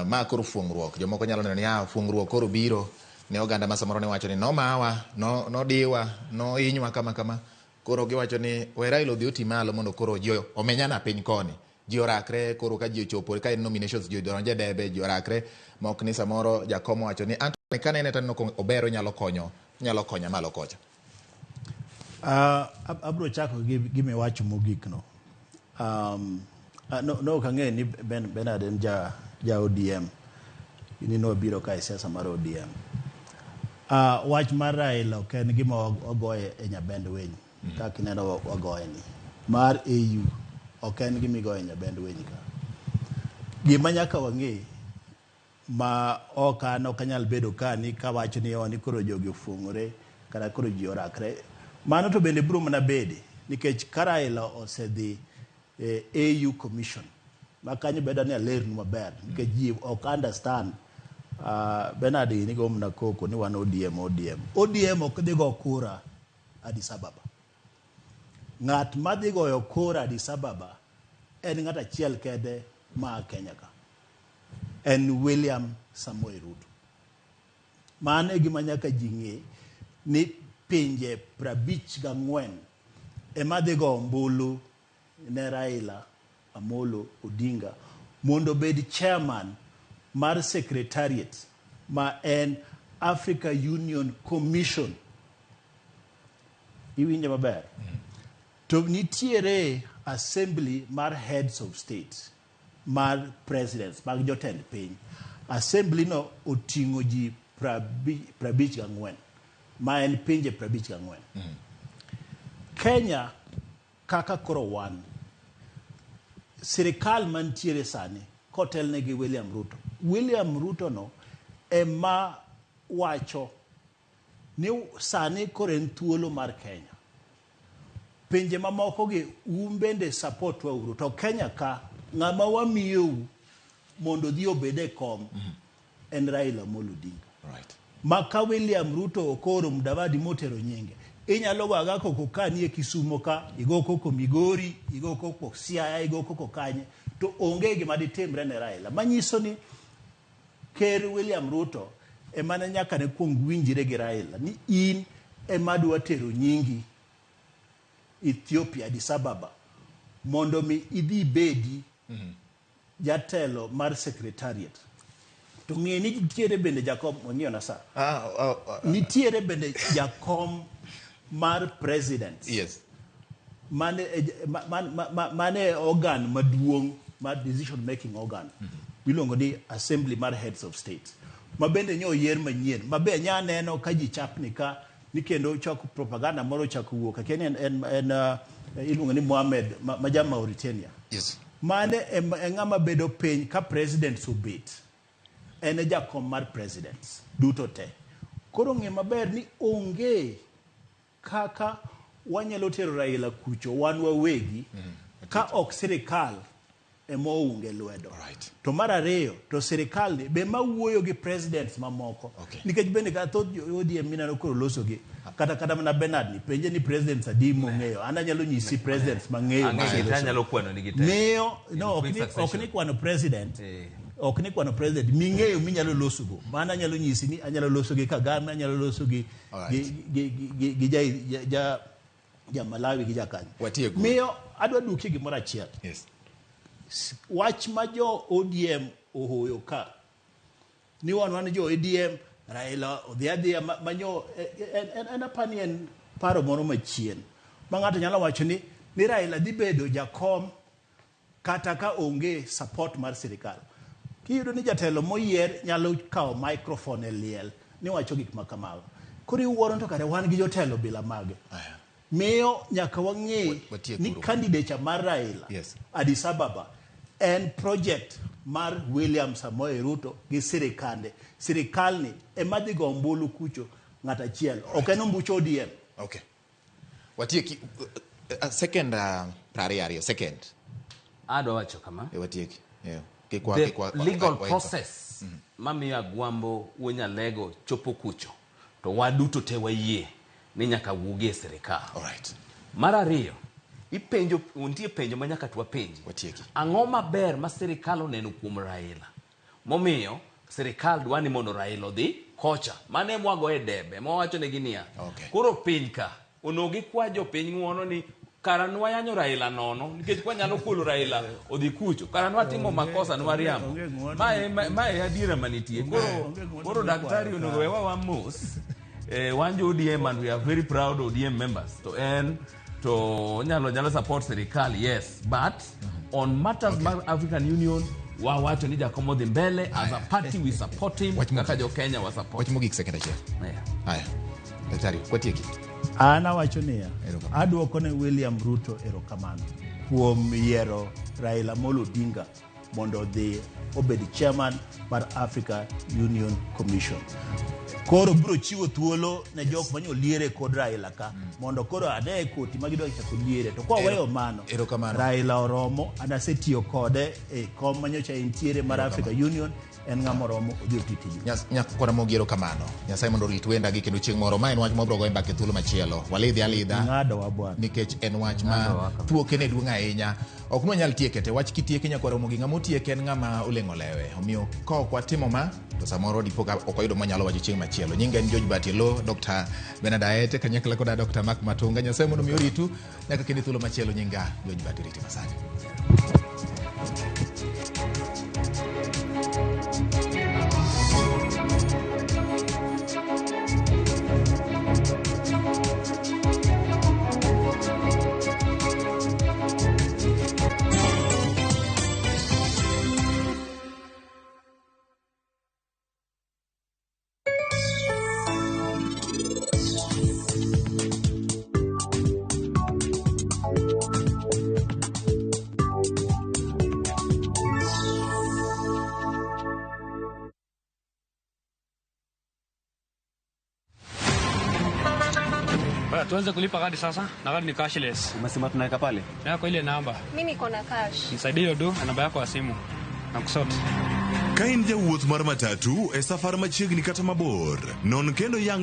ma koro fuong'ruok. Jomoko nyalo neno ni fuong'ruok koro biro ne oganda ma samoro ne wacho ni nomawa, nodiwa, nohinywa kama kama. Koro giwacho ni we Raila odhi oti malo mondo koro ji omenyana piny koni. Ji orakre koro ka ji ochopo ka en nominations ji odonje debe ji orakre mok ni samoro jakom owacho ni anto kanene to aneno ka ober onyalo konyo, onyalo konya malo kocha. Abro chako gi gima iwacho mogik no. No ok ang'eyo ni Bernard en ja ODM. Ni nobiro ka e siasa mar ODM. Wach mar Raila ok en gima wagoye e nyabend winy. Kaka ineno wagoye ni. Mar AU ok en gima igoye e nyabend winy ka. Gima nyaka wang'e ma ok an ok anyal bedo ka ni kawacho ni ni koro jogi ofuong'ore kata koro ji orakre. Mano to bende biro mana bede nikech ka Raila osedhi e AU Commission ma kanyo beda ni alernu maber nikech ji ok understand. Bernard ni go mana koko ni wan ODM ODM. ODM ok dhi go kura Addis Ababa. Ng'at madhi goyo kura Addis Ababa en ng'at achiel kende ma Kenya ka. En William Samoei Ruto. Mano e gima nyaka ji ng'e ni pinje 54 ema dhi go ombulu ne Raila Amolo Odinga mondo obed chairman mar secretariat ma en Africa Union Commission. Iwinjo maber? To nitiere assembly mar heads of state mar presidents mag jotend piny. Assembly no oting'o ji 54 ma en pinje 54. Kenya kaka koro wan sirikal mantiere sani kotelne gi William Ruto. William Ruto no ema wacho ni sani koro en thuolo mar Kenya. Pinje mamoko gi un bende support wa uru to Kenya ka ng'ama wamiyou mondo odhi obed e kom en Raila Amolo Odinga. Right. Ma ka William Ruto okoro Mudavadi motero nyinge, inyalo go aga koko ka nie Kisumo ka, igo koko Migori, igo koko Siaya, igo koko kanye, to onge gima ditimre ne Raila. Manyiso ni Ker William Ruto ema ne nyaka ne kuong winjre gi Raila ni in ema adwa tero nyingi Ethiopia, Addis Ababa, mondo mi idhi ibedi jatelo mar secretariat. To ng'e ni nitiere bende jakom, ong'iyo sa. Nitiere bende jakom mar president. Yes. Mane, mane organ maduong' mar decision making organ miluongo ni assembly mar heads of state ma bende nyo oyier manyien ma be nya neno ka ji chapni ka ni kendo chako propaganda moro chako wuok akia ni en iluongo ni Mohamed ma ja Mauritania. Yes. Mane e ng'ama bedo piny ka presidents obet en e jakom mar presidents duto te. Koro ng'e maber ni onge kaka wanyalo tero Raila kucho wan wawegi ka ok sirikal ema ounge lwedo. Right. To mar ariyo to sirikal ni be mawuoyo gi presidents mamoko. Okay. Nikech bende ka thoth jo ODM mineno koro loso gi kata mana Bernard ni penje ni presidents adi mong'eyo. An anyalo nyisi presidents mang'eyo. Ang'eyo gi te, anyalo kwano nigi te. Miyo In no quick ok succession. ni kwano president. Ok ni kwano president ming'eyo minyalo loso go. Mano anyalo nyisi ni anyalo loso gi Kagame, anyalo loso gi gi ja Malawi gi ja Kanye. Watieko. Miyo adwa duoki gimoro achiel. Yes. Wach ma jo ODM ohoyo ka ni wan jo ODM Raila odhi adhiya manyo en apani en paro moro machien ma ng'ato nyalo wacho ni Raila dhi bedo jakom kata ka onge support mar sirikal. Kiyudo ni jatelo moyier nyalo kawo microphone e liel ni wacho gik ma kamago. Koro iwuoro to kare wan gi jotelo bila mage. Miyo nyaka wang'e ni candidature mar Raila Yes. Addis Ababa en project mar William Samoei Ruto gi sirikande. Sirikal ni ema dhi go ombulu kucho ng'at achiel. Ok en ombuch ODM. Okay. Watieki second 22 second. Adwa wacho kama. Watieki. Yeah. The legal process mamiyo Agwambo wuo Nyalego chopo kucho to waduto te wayie ni nyaka wuogi e sirikal. Alright. Mar ariyo, ipenjo nitie penjo ma nyaka twapenji. Watieki. Ang'o maber ma sirikal oneno kuom Raila? Momiyo sirikal dwa ni mondo Raila odhi kocha. Mano ema wagoye debe, ma wawacho negi niya. Okay. Koro piny ka onego gikwa jopiny ng'uono ni kara nwayanyo Raila nono nikech kwanyalo kolo Raila odhi kucho kara nwatimo makosa nwariambo. Mae adiera manitie. Koro daktari onego wewa wa mos. Wan jo ODM and we are very proud ODM members. To en to onyalo support sirikal, yes, but on matters mar African Union wawacho ni Jakom odhi mbele as a party we support him kaka jo Kenya wa support. Wach mogik second achiel. Haya. Daktari, watieki. An awacho niya, aduoko ne William Ruto erokamano kuom yiero Raila Amolo Odinga mondo odhi obed chairman mar Africa Union Commission. Koro biro chiwo thuolo ne jok manyo liere kod Raila ka mondo koro ane koti ma gidwa chako liere. To kwa weyo mano, Raila oromo, an asetiyo kode e kom manyocha entiere mar Africa Union, en ng'ama oromo odhi oti tijno. Nyakora mogi erokamano. Nyasaye mondo orit wendagi kendo chieng' moro. Ma en wach mwabiro goyo mbaka e thuolo machielo. Walidhi alidha. Ng'adowa bwana. Nikech en wach ma thuoke ne duong' ahinya. Ok nwanyal tieke te. Wach kitieke nyakwara mogi ng'ama otieke en ng'ama oleng'o lewe. Omiyo ka ok watimo ma to samoro dipo ka ok wayudo mwanyalo wacho chieng' machielo. Nyinga en George Bati Lo, Dr. Bernard Aete kanyakla koda Dr. Mark Matunga. Nyasaye mondo mi oritu nyaka kendo thuolo machielo. Nyinga George Bati, rite masani. Tuanze kulipa kadi sasa, na kadi ni cashless. Umesema tunaweka pale? Yako ile namba. Mi niko na cash. Nisaidie hiyo do na namba yako ya simu. Na kusort. Ka in jawuoth mar matatu e safar machiegni kata mabor, non kendo yang